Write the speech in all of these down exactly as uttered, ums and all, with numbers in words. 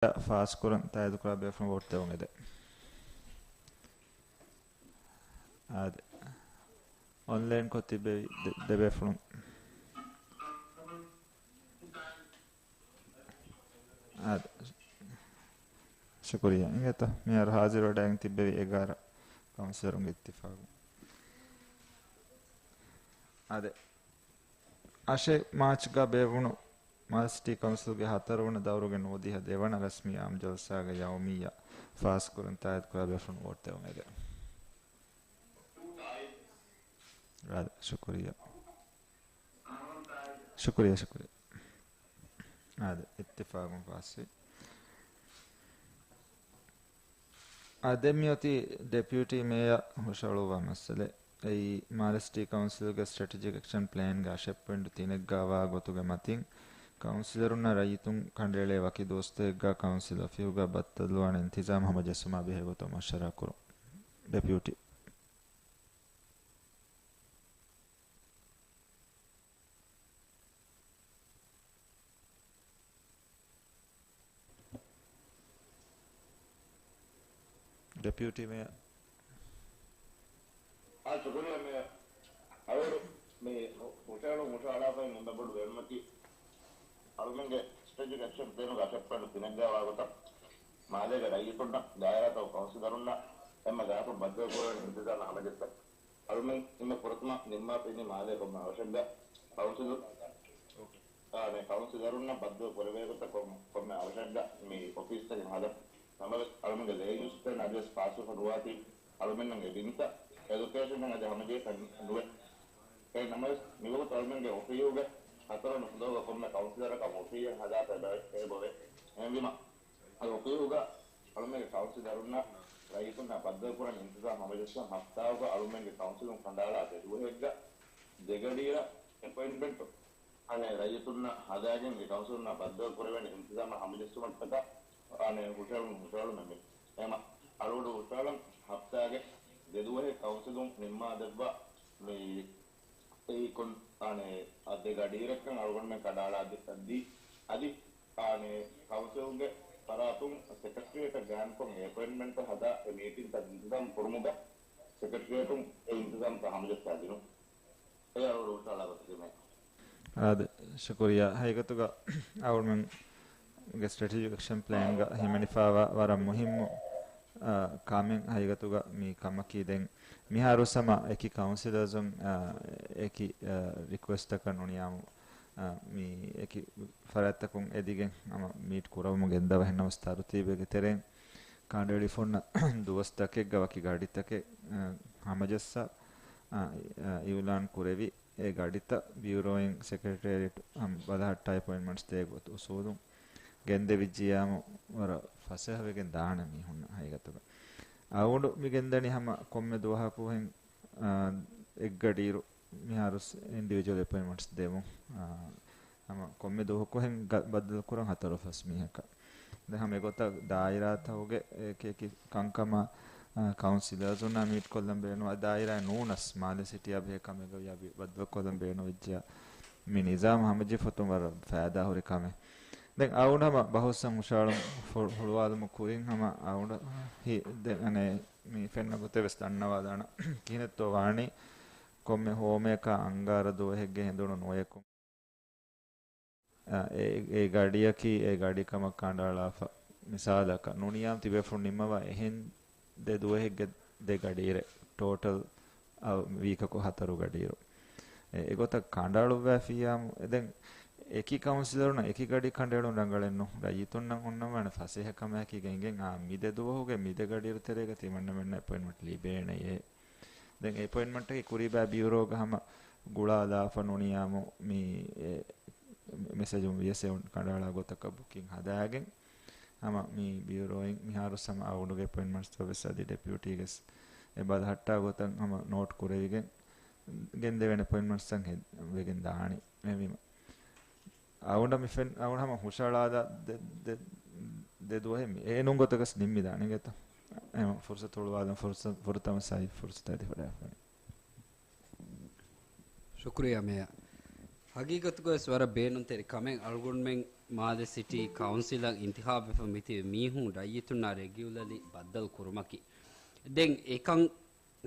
ފާސްކުރަން ތާއީދުކުރާ ބޭފުޅުން ވޯޓް ދެވުން އެދެން. އާދެ. އޮންލައިންކޮށް ތިއްބެވި ދެ-، ދެބޭފުޅުން. އާދެ. ޝުކުރިއްޔާ. އިނގޭތޯ، މިހާރު ހާޒިރުވެޑައިގެން ތިއްބެވި އެގާރަ ކައުންސިލަރުންގެ އިއްތިފާގު. އާދެ. އަށެއް މާޗްގަ ބޭއްވުނު މާލެ ސިޓީ ކައުންސިލްގެ ހަތަރުވަނަ ދައުރުގެ ނުވަދިހަ ދެވަނަ ރަސްމީ އާއްމު ޖަލްސާގެ ޔައުމިއްޔާ ފާސްކުރަން ތާއީދުކުރާ ބޭފުޅުން ވޯޓް ދެވުން އެދެން. އާދެ، ޝުކުރިއްޔާ. ޝުކުރިއްޔާ، ޝުކުރިއްޔާ. އާދެ، އިއްތިފާގުން ފާސްވި. އާ، ދެން މިއޮތީ ޑެޕިއުޓީ މޭޔަރ ހުށަހަޅުއްވާ މައްސަލަ. އެއީ، މާލެ ސިޓީ ކައުންސިލްގެ ސްޓްރެޓެޖިކް އެކްޝަން ޕްލޭންގެ އަށެއް ޕޮއިންޓު ތިނެއްގަ ވާ ގޮތުގެ މަތިން، ކައުންސިލަރުންނަށް ރައްޔިތުން ކަނޑައެޅޭ ވަކި ދުވަސްތަކެއްގަ ކައުންސިލް އޮފީހުގަ ބައްދަލުވާނެ އިންތިޒާމް ހަމަޖެއްސުމާ ބެހޭ ގޮތަށް މަޝްވަރާ ކުރުން. ޑެޕިއުޓީ. ޑެޕިއުޓީ މޭޔަރ. އާ، ޝުކުރިއްޔާ މޭޔަރ. އަޅުގަނޑު މި ހުށަހެޅުން ހުށަހަޅާފައި އިންނަ ބޮޑު ބޭނުމަކީ، އަޅުގަނޑުގެ ސްޓްރެޓެޖިކް އެކްޝަން ޕްލޭނުގެ އަށެއް ޕޮއިންޓު ތިނެއްގަ ވާ ގޮތަށް، މާލޭގެ ރައްޔިތުންނަށް، ދާއިރާތަކު ކައުންސިލަރުންނަށް އެންމެ ގާތުން ބައްދަލުކުރެވޭނެ އިންތިޒާމް ހަމަޖެއްސަން. އަޅުމެން އިންމެ ފުރަތަމަ ނިންމާފައި އިނީ މާލޭ ކޮންމެ އަވަށެއްގަ ކައުންސިލު، އާ، މި ކައުންސިލަރުންނަށް ބައްދަލު ކުރެވޭ ގޮތަށް ކޮން-، ކޮންމެ އަވަށެއްގަ މި އޮފީސްތަކެއް ހަދަން. ނަމަވެސް އަޅުމެންގެ ލޭންޑް ޔޫސް ޕްލޭން އަދިވެސް ފާސްވެފަ ނުވާތީ އަޅުމެންނަށް އެ ބިންތައް އެލޮކޭޝަން އަދި ހަމަޖެހިފަ ނުވޭ. އެ ނަމަވެސް މިވަގުތު އަޅުމެންގެ އޮފީހުގެ ހަތަރުވަނަ ފްލޯގަ ކޮންމެ ކައުންސިލަރަކަށް އޮފީހެއް ހަދާފަ އެބަ-، އެބަވޭ. އެހެންވީމަ، އަދި އޮފީހުގަ އަޅުމެންގެ ކައުންސިލަރުންނަށް ރައްޔިތުންނާ ބައްދަލުކުރަން އިންތިޒާމް ހަމަޖެއްސަން ހަފްތާއަކު އަޅުމެންގެ ކައުންސިލުން ކަނޑައަޅާ ދެ ދުވަހެއްގަ ދެ ގަޑިއިރަށް އެޕޮއިންޓްމަންޓު އަނެއް ރައްޔިތުންނަށް ހަދާގެން އެ ކައުންސިލުންނާ ބައްދަލު ކުރެވޭނެ އިންތިޒާމް ހަމަޖެއްސުމަށްޓަކާ އަނެއް ހުށަހެޅުން ހުށަހެޅުމެއް މި. އެހެންވީމަ އަޅުގަނޑު ހުށަހެޅަން ހަފްތާގެ ދެ ދުވަހެއް ކައުންސިލުން ނިންމާ ދެއްވާ މި އެއީ ކޮން، އާނެ، އަ، ދެ ގަޑިއިރަކަށް އަޅުގަނޑުމެން ކަނޑައަޅާ ދި-، ދީ، އަދި، އާނެ، ކައުންސިލުންގެ ފަރާތުން ސެކްރެޓަރިއޭޓަށް ގާންކޮށް އެ އެޕޮއިންޓްމަންޓް ހަދާ އެ މީޓިންތައް އިންތިޒާމް ކުރުމުގަ ސެކްރެޓަރިއޭޓުން އެ އިންތިޒާމްތައް ހަމަޖައްސާދިނުން. އެ އަޅުގަނޑު ހުށަހަޅާ ގޮތަކީ މޭ. އާދެ، ޝުކުރިއްޔާ. ހަގީގަތުގަ އަޅުމެންގެ ސްޓްރެޓެޖިކް އެކްޝަން ޕްލޭންގަ ހިމެނިފައިވާ ވަރަށް މުހިއްމު، އާ، ކަމެއް ހަގީގަތުގަ މި ކަމަކީ ދެން މިހާރު ހަމަ އެކި ކައުންސިލަރުން، އާ، އެކި، އާ، ރިކުއެސްޓަކަށް ނުނިޔާމު، އާ، މި އެކި ފަރާތްތަކުން އެދިގެން ހަމަ މީޓް ކުރައްވަމުން ގެންދަވާ ހެންނަމަސް ތަރުތީބެއްގެ ތެރެއިން ކަނޑައެޅިފަ ހުންނަ ދުވަސްތަކެއްގަ ވަކި ގަޑިތަކެއް، އާ، ހަމަޖައްސާ، އާ، އާ، އިއުލާން ކުރެވި އެ ގަޑިތައް ބިއުރޯއިން ސެކްރެޓޭރިއެޓް ހަމަ ބަލަހައްޓާ އެޕޮއިންޓްމަންޓްސް ދޭ ގޮތު އުސޫލުން ގެންދެވިއްޖިއްޔާމު ވަރަށް ފަސޭހަވެގެން ދާނެ މީހުންނަށް ހަގީގަތުގަ. އަޅުގަނޑު މި ގެންދަނީ ހަމަ ކޮންމެ ދުވަހަކު ހެން، އާ، އެއްގަޑިއިރު މިހާރު ސް-، އިންޑިވިޖުއަލް އެޕޮއިންޓްމަންޓްސް ދެމުން، އާ، ހަމަ ކޮންމެ ދުވަހަކު ހެން ގަ-، ބައްދަލުކުރަން ހަތަރު ފަސް މީހަކަށް. ދެން ހަމަ އެގޮތަށް ދާއިރާތަކުގެ އެކި އެކި ކަންކަމަށް، އާ، ކައުންސިލަރުންނާ މީޓް ކޮށްލަން ބޭނުން، އަދި ދާއިރާއެއް ނޫނަސް މާލެ ސިޓީއާ ބެހޭ ކަމެއްގަ ވިޔާ ބި-، ބައްދަލުކޮށްލަން ބޭނުންވެއްޖެޔާ މި ނިޒާމް ހަމަޖެހިފަ އޮތުން ވަރަށް ފައިދާހުރި ކަމެއް. ދެން އަޅުގަނޑު ހަމަ ބަހުސްއަށް ހުށަހަޅު-، ފު-، ހުޅުވާލުމުގެ ކުރިން ހަމަ އަޅުގަނޑު ހި-، ދެން އަނެއް މި ފެންނަ ގޮތެއް ވެސް ދަންނަވާލާނަން. ކިހިނެއްތޯ ވާނީ ކޮންމެ ހޯމަޔަކާ އަންގާރަ ދުވަހެއްގެ ހެނދުނު ނުވަޔަކު އާ، އެ، އެ ގަޑިއަކީ އެ ގަޑިކަމަށް ކަނޑައަޅާފަ. މިސާލަކަށް ނުނިޔާމް ތިބޭފުޅުން ނިންމަވާ އެހެން ދެ ދުވަހެއްގެ ދެ ގަޑިއިރެއް، ޓޯޓަލް އަ، ވީކަކު ހަތަރު ގަޑިއިރު. އެ، އެގޮތަށް ކަނޑައަޅުއްވައިފިއްޔާމު، އެ ދެން އެކި ކައުންސިލަރުންނަށް އެކި ގަޑި ކަނޑައެޅުން ރަނގަޅެއްނު. ރައްޔިތުންނަށް ހުންނަންވާނެ ފަސޭހަކަމާއެކީ ގެންގެން، އާ، މި ދެ ދުވަހުގެ މި ދެ ގަޑިއިރު ތެރޭގަ ތިމަންނަމެންނަށް އެޕޮއިންޓްމަންޓް ލިބޭނެޔޭ. ދެން އެޕޮއިންޓްމަންޓަކީ ކުރީބާ ބިއުރޯގަ ހަމަ ގުޅާލާފަ ނުނިޔާމު މި އެ މެސެޖުން ވިޔަސެއުން ކަނޑައަޅާ ގޮތަކަށް ބުކިން ހަދާގެން ހަމަ މި ބިއުރޯއިން މިހާރު ހަމަ އަޅުގަނޑުގެ އެޕޮއިންޓްމަންޓްސް ވެސް އަދި ޑެޕިއުޓީގެ އެ ބަލަހައްޓާ ގޮތަށް ހަމަ ނޯޓް ކުރެވިގެން ގެންދެވޭނެ އެޕޮއިންޓްމަންޓްސްތައް ހެ-، ވެގެން ދާނީ. އެހެންވީމަ އަޅުގަނޑަށް މި ފެން-، އަޅުގަނޑު ހަމަ ހުށަހަޅާލާ ދެ-، ދެ-، ދެ ދުވަހެއް މި އެހެނުން ގޮތަކަސް ނިންމިދާނެ އިނގޭތަ؟ އެހެން ފުރުސަތު ހުޅުވާލަން ފުރުސަ-، ފުރަތަމަ ސައި ފުރުސަތު އަދި ފަޑާފަނި. ޝުކުރިއްޔާ މޭޔަރ. ހަގީގަތުގަވެސް ވަރަށް ބޭނުންތެރި ކަމެއް އަޅުގަނޑުމެން މާލެ ސިޓީ ކައުންސިލަށް އިންތިޚާބުވެފަ މިތިބި މީހުން ރައްޔިތުންނާ ރެގިއުލަރލީ ބައްދަލު ކުރުމަކީ. ދެން އެކަން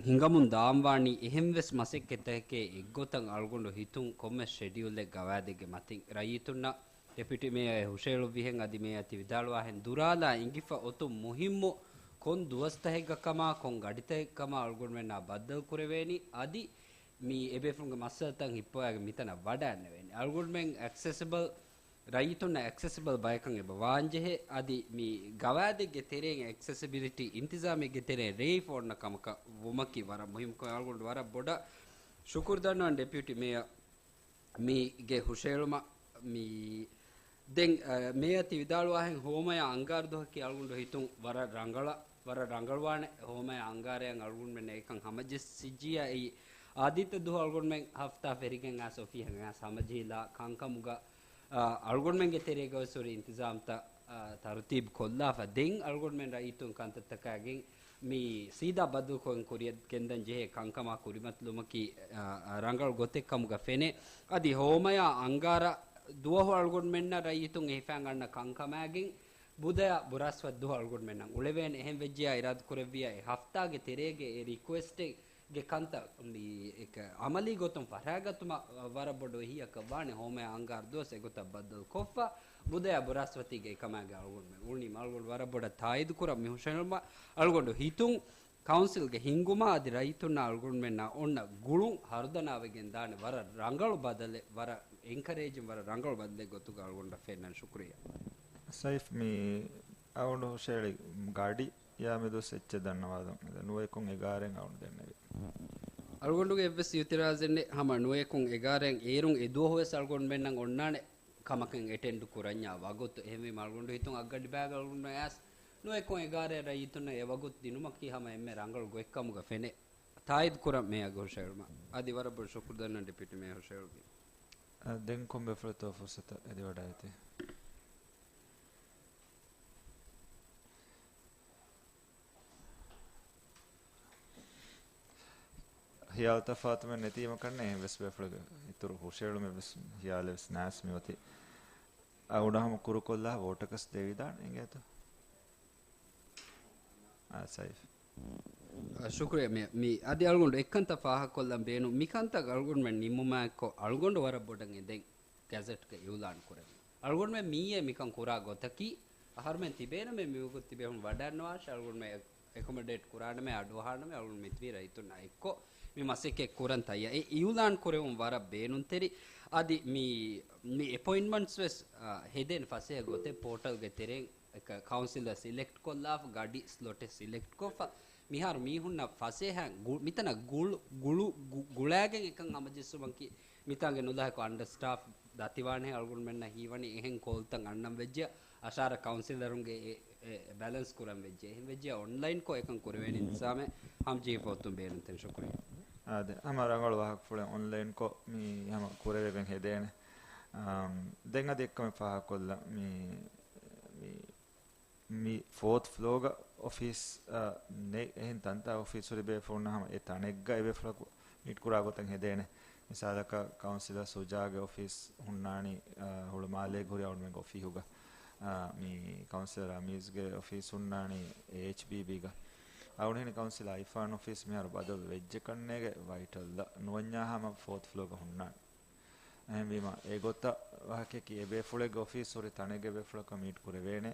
ހިނގަމުން ދާންވާނީ އެހެންވެސް މަސައްކަތްތަކެކޭ އެއްގޮތަށް އަޅުގަނޑު ހިތުން ކޮންމެސް ޝެޑިއުލެއް ގަވާއިދެއްގެ މަތިން ރައްޔިތުންނަށް ޑެޕިއުޓީ މޭޔަރ ހުށައެޅުއްވިހެން އަދި މޭޔަރ ތި ވިދާޅުވާހެން ދުރާލާ އިނގިފަ އޮތުން މުހިއްމު ކޮން ދުވަސްތަހެއްގަ ކަމާ ކޮން ގަޑިތައް ކަމާ އަޅުގަނޑުމެންނާ ބައްދަލު ކުރެވޭނީ. އަދި މި އެބޭފުޅުންގެ މައްސަލަތައް ހިއްޕަވައިގެން މިތަނަށް ވަޑައިންނެވޭނީ. އަޅުގަނޑުމެން އެކްސެސިބަލް، ރައްޔިތުންނަށް އެކްސެސިބަލް ބަޔަކަށް އެބަ ވާންޖެހޭ. އަދި މި ގަވާއިދެއްގެ ތެރެއިން އެކްސެސިބިލިޓީ އިންތިޒާމެއްގެ ތެރެއިން ރޭވިފަ އޮންނަ ކަމަކަށް ވުމަކީ ވަރަށް މުހިއްމު ކަމެއް. އަޅުގަނޑު ވަރަށް ބޮޑަށް ޝުކުރު ދަންނަވަން ޑެޕިއުޓީ މޭޔަރ މީގެ ހުށައެޅުމަށް. މި ދެން، އަ، މޭޔަރ ތި ވިދާޅުވާހެން ހޯމަޔާ އަންގާރަ ދުވަހަކީ އަޅުގަނޑު ހިތުން ވަރަށް ރަނގަޅަށް، ވަރަށް ރަނގަޅުވާނެ. ހޯމަޔާ އަންގާރަޔަށް އަޅުގަނޑުމެން އެކަން ހަމަޖެއްސިއްޖިއްޔާ އެއީ އާދިއްތަ ދުވަހު އަޅުގަނޑުމެން ހަފްތާ ފެށިގެން އައިސް އޮފީހަށް އައިސް ހަމަޖެހިލާ ކަންކަމުގަ، އަ، އަޅުގަނޑުމެންގެ ތެރޭގަ ވެސް ހުރި އިންތިޒާމްތައް، އަ، ތަރުތީބު ކޮށްލާފަ. ދެން އަޅުގަނޑުމެން ރައްޔިތުން ކަންތައްތަކާގެން މި ސީދާ ބައްދަލުކޮށް ކުރިއަށް ގެންދަން ޖެހޭ ކަންކަމާ ކުރިމަތިލުމަކީ، އަ، ރަނގަޅު ގޮތެއް ކަމުގަ ފެނޭ. އަދި ހޯމަޔާ އަންގާރަ ދުވަހު އަޅުގަނޑުމެންނަށް ރައްޔިތުން އެހިފައި އަންނަ ކަންކަމާގެން ބުދަޔާ ބުރާސްފަތި ދުވަހު އަޅުގަނޑުމެންނަށް އުޅެވޭނެ. އެހެން ވެއްޖިޔާ އިރާދަ ކުރެއްވިޔާ އެ ހަފްތާގެ ތެރޭގެ އެ ރިކުއެސްޓެއް ގެ ކަންތައް މި އެކަ އަމަލީ ގޮތުން ފަށާގަތުމަށް ވަރަށް ބޮޑު އެހީއަކަށް ވާނެ. ހޯމަޔާ އަންގާރަ ދުވަސް އެގޮތަށް ބައްދަލު ކޮށްފަ، ބުދަޔާ ބުރާސްފަތީގެ އެކަމާގެ އަޅުގަނޑުމެން އުޅުނީމަ. އަޅުގަނޑު ވަރަށް ބޮޑަށް ތާއީދު ކުރަން މި ހުށަހެޅުމަށް. އަޅުގަނޑު ހިތުން ކައުންސިލްގެ ހިންގުމާ އަދި ރައްޔިތުންނާ އަޅުގަނޑުމެންނާ އޮންނަ ގުޅުން ހަރުދަނާވެގެން ދާނެ ވަރަށް ރަނގަޅު ބަދަލެއް، ވަރަށް އެންކަރޭޖިން، ވަރަށް ރަނގަޅު ބަދަލެއް ގޮތުގަ އަޅުގަނޑަށް ފެންނަން. ޝުކުރިއްޔާ. ސައިފް، މި އަޅުގަނޑު ހުށަހެޅި ގަޑި ޔާމެދުވެސް އެއްޗެއް ދަންނަވާލަން. ނުވައެކުން އެގާރައިން އަޅުގަނޑު ދެންނެވި. އަޅުގަނޑުގެ އެއްވެސް އިއުތިރާޒެއް ނެތް. ހަމަ ނުވައެކުން އެގާރައިން އޭރުން އެ ދުވަހުވެސް އަޅުގަނޑުމެންނަށް އޮންނާނެ ކަމަކަށް އެޓެންޑް ކުރަންޏާ ވަގުތު. އެހެންވީމަ އަޅުގަނޑު ހިތުން އަށްގަޑިބައިގަ އަޅުގަނޑު އައިސް ނުވައެކުން އެގާރައިން ރައްޔިތުންނަށް އެ ވަގުތު ދިނުމަކީ ހަމަ އެންމެ ރަނގަޅު ގޮތްކަމުގަ ފެނޭ. ތާއީދު ކުރަން މޭޔަރގެ ހުށަހެޅުމަށް. އަދި ވަރަށް ބޮޑަށް ޝުކުރު ދަންނަން ޑެޕިއުޓީ މޭޔަރ ހުށަހެޅުމަށް. އަ، ދެން ކޮންމެ ފުރަތަމަ ފުރުސަތަށް އެދިވަޑައިގަތީ. ހިޔާލު ތަފާތުމެއް ނެތީމަ ކަންނޭ އެހެން ވެސް ބޭފުޅެއް އިތުރު ހުށައެޅުމެއް ވެސް ހިޔާލެއް ވެސް ނާސް މި އޮތީ. އަ، އަޅުގަނޑު ހަމަ ކުރުކޮށްލާ ވޯޓަކަސް ދެވިދާނެ އިނގޭތޯ؟ އާ، ސައިފް. އަ، ޝުކުރިއްޔާ މޭޔަރ. މި އަދި އަޅުގަނޑު އެއްކަންތައް ފާހަގަކޮށްލަން ބޭނުން. މި ކަންތައް އަޅުގަނޑުމެން ނިންމުމާއެއްކޮށް އަޅުގަނޑު ވަރަށް ބޮޑަށް އެދެން ގެޒެޓްގަ އިއުލާން ކުރެވުން. އަޅުގަނޑުމެން މިއީ މިކަން ކުރާ ގޮތަކީ، އަހަރުމެން ތިބޭނަމޭ މިވަގުތު ތިބޭފުޅުން ވަޑައިގަންނަވާށޭ. އަޅުގަނޑުމެން އެ-، އެކޮމޮޑޭޓް ކުރާނަމޭ، އަޑުއަހާނަމޭ. އަޅުގަނޑު މިތިބީ ރައްޔިތުންނާ އެއްކޮށް މި މަސައްކަތް ކުރަން ތައްޔާ. އެ އިއުލާން ކުރެވުން ވަރަށް ބޭނުންތެރި. އަދި މި، މި އެޕޮއިންޓްމަންޓްސް ވެސް، އާ، ހެދޭނެ ފަސޭހަ ގޮތެއް ޕޯޓަލްގެ ތެރެއިން ކައުންސިލަށް ސިލެކްޓް ކޮށްލާފަ، ގަޑި ސްލޮޓެއް ސިލެކްޓް ކޮށްފަ، މިހާރު މީހުންނަށް ފަސޭހައިން ގު-، މިތަނަށް ގުޅު-، ގުޅު-، ގު-، ގުޅާގެން އެކަން ހަމަޖެއްސުމަކީ، މިތާނގެ ނުލާހެކު އަންޑަސްޓާފް ދަތިވާނެ. އަޅުގަނޑުމެންނަށް ހީވަނީ އެހެން ކޯލްތައް އަންނަން ވެއްޖެ، އަށާރަ ކައުންސިލަރުންގެ އެ، އެ ބެލެންސް ކުރަން ވެއްޖެ. އެހެން ވެއްޖެ އޮންލައިންކޮށް އެކަން ކުރެވޭނެ އިންތިޒާމެއް ހަމަޖެހިފަ އޮތުން ބޭނުންތެރި. ޝުކުރިއްޔާ. އާދެ، ހަމަ ރަނގަޅު ވާހަކަފުޅެއް އޮންލައިންކޮށް މި ހަމަ ކުރެވިގެން ހެދޭނެ. އާ، ދެން އަދި އެއްކަމެއް ފާހަގަކޮށްލަން. މި، މި މި ފޯތް ފްލޯގަ އޮފީސް، އަ، ނެތް. އެހެން ތަންތާ އޮފީސް ހުރި ބޭފުޅުންނަށް ހަމަ އެ ތަނެއްގަ އެބޭފުޅަކު މީޓް ކުރާ ގޮތަށް ހެދޭނެ. މިސާލަކަށް ކައުންސިލަރ ސުޖާގެ އޮފީސް ހުންނާނީ، އަ، ހުޅުމާލޭގަ ހުރި އަޅުގަނޑުމެންގެ އޮފީހުގަ. އަ، މި ކައުންސިލަރ ރަމީޒްގެ އޮފީސް ހުންނާނީ އެޗްބީބީގަ. އަޅުގަނޑު ހިނި ކައުންސިލަރ އައިފާން އޮފީސް މިހާރު ބަދަލު ވެއްޖެ ކަންނޭގެ ވައިޓަލްއަށް ނުވަންޏާ ހަމަ ފޯތް ފްލޯގަ ހުންނާނެ. އެހެންވީމަ، އެގޮތަށް ވާހަކައަކީ އެބޭފުޅެއްގެ އޮފީސް ހުރި ތަނެއްގެ ބޭފުޅަކަށް މީޓް ކުރެވޭނެ،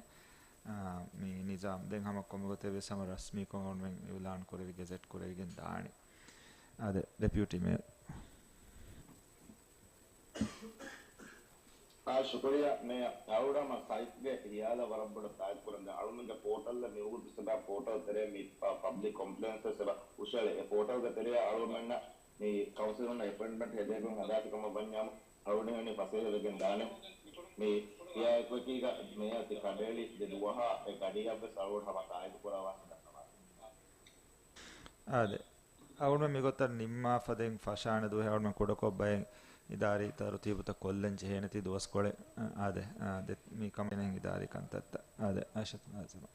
އާ، މި ނިޒާމް. ދެން ހަމަ ކޮންމެ ގޮތެއް ވެސް ހަމަ ރަސްމީކޮށް އަޅުގަނޑުމެން އިއުލާން ކުރެވި، ގެޒެޓް ކުރެވިގެން ދާނެ. އާދެ، ޑެޕިއުޓީ މޭޔަރ. އާ، ޝުކުރިއްޔާ މޭޔަރ. އަޅުގަނޑު ހަމަ ސައިފްގެ ހިޔާލަށް ވަރަށް ބޮޑަށް ތާއީދު ކުރަން. ދެން އަޅުގަނޑުގެ ޕޯޓަލްއަށް މިވަގުތު ސަބާ ޕޯޓަލް ތެރޭ މި ޕަ-، ޕަބްލިކް ކޮމްޕްލޭންސް ވެސް އެބަ ހުށައެޅޭ. އެ ޕޯޓަލްގެ ތެރެއަށް އަޅުގަނޑުމެންނަށް މި ކައުންސިލުންނަށް އެޕޮއިންޓްމަންޓް ހެދޭގޮތް ހަދާފި ކަމަށް ވަންޏާމު، އަޅުގަނޑު ހީވަނީ ފަސޭހަވެގެން ދާނެ. މި ކިޔާ އެކުއެކީގަ މޭޔަރ ތި ކަނޑައެޅި ދެ ދުވަހާ އެ ގަޑިއަށްވެސް އަޅުގަނޑު ހަމަ ތާއީދު ކުރާ ވާހަކަ ދަންނަވާ. އާދެ. އަޅުގަނޑު މިގޮތަށް ނިންމާފަ ދެން ފަށާނެ ދުވަހެއް އަޅުގަނޑު ކުޑަކޮށް ބައެއް އިދާރީ ތަރުތީބުތައް ކޮށްލަން ޖެހޭނެތީ ދުވަސްކޮޅެއް. އާދެ، އާދެ، މި ކަމެއް އިދާރީ ކަންތައްތައް. އާދެ، އައިޝަތު ނާޒިމާ.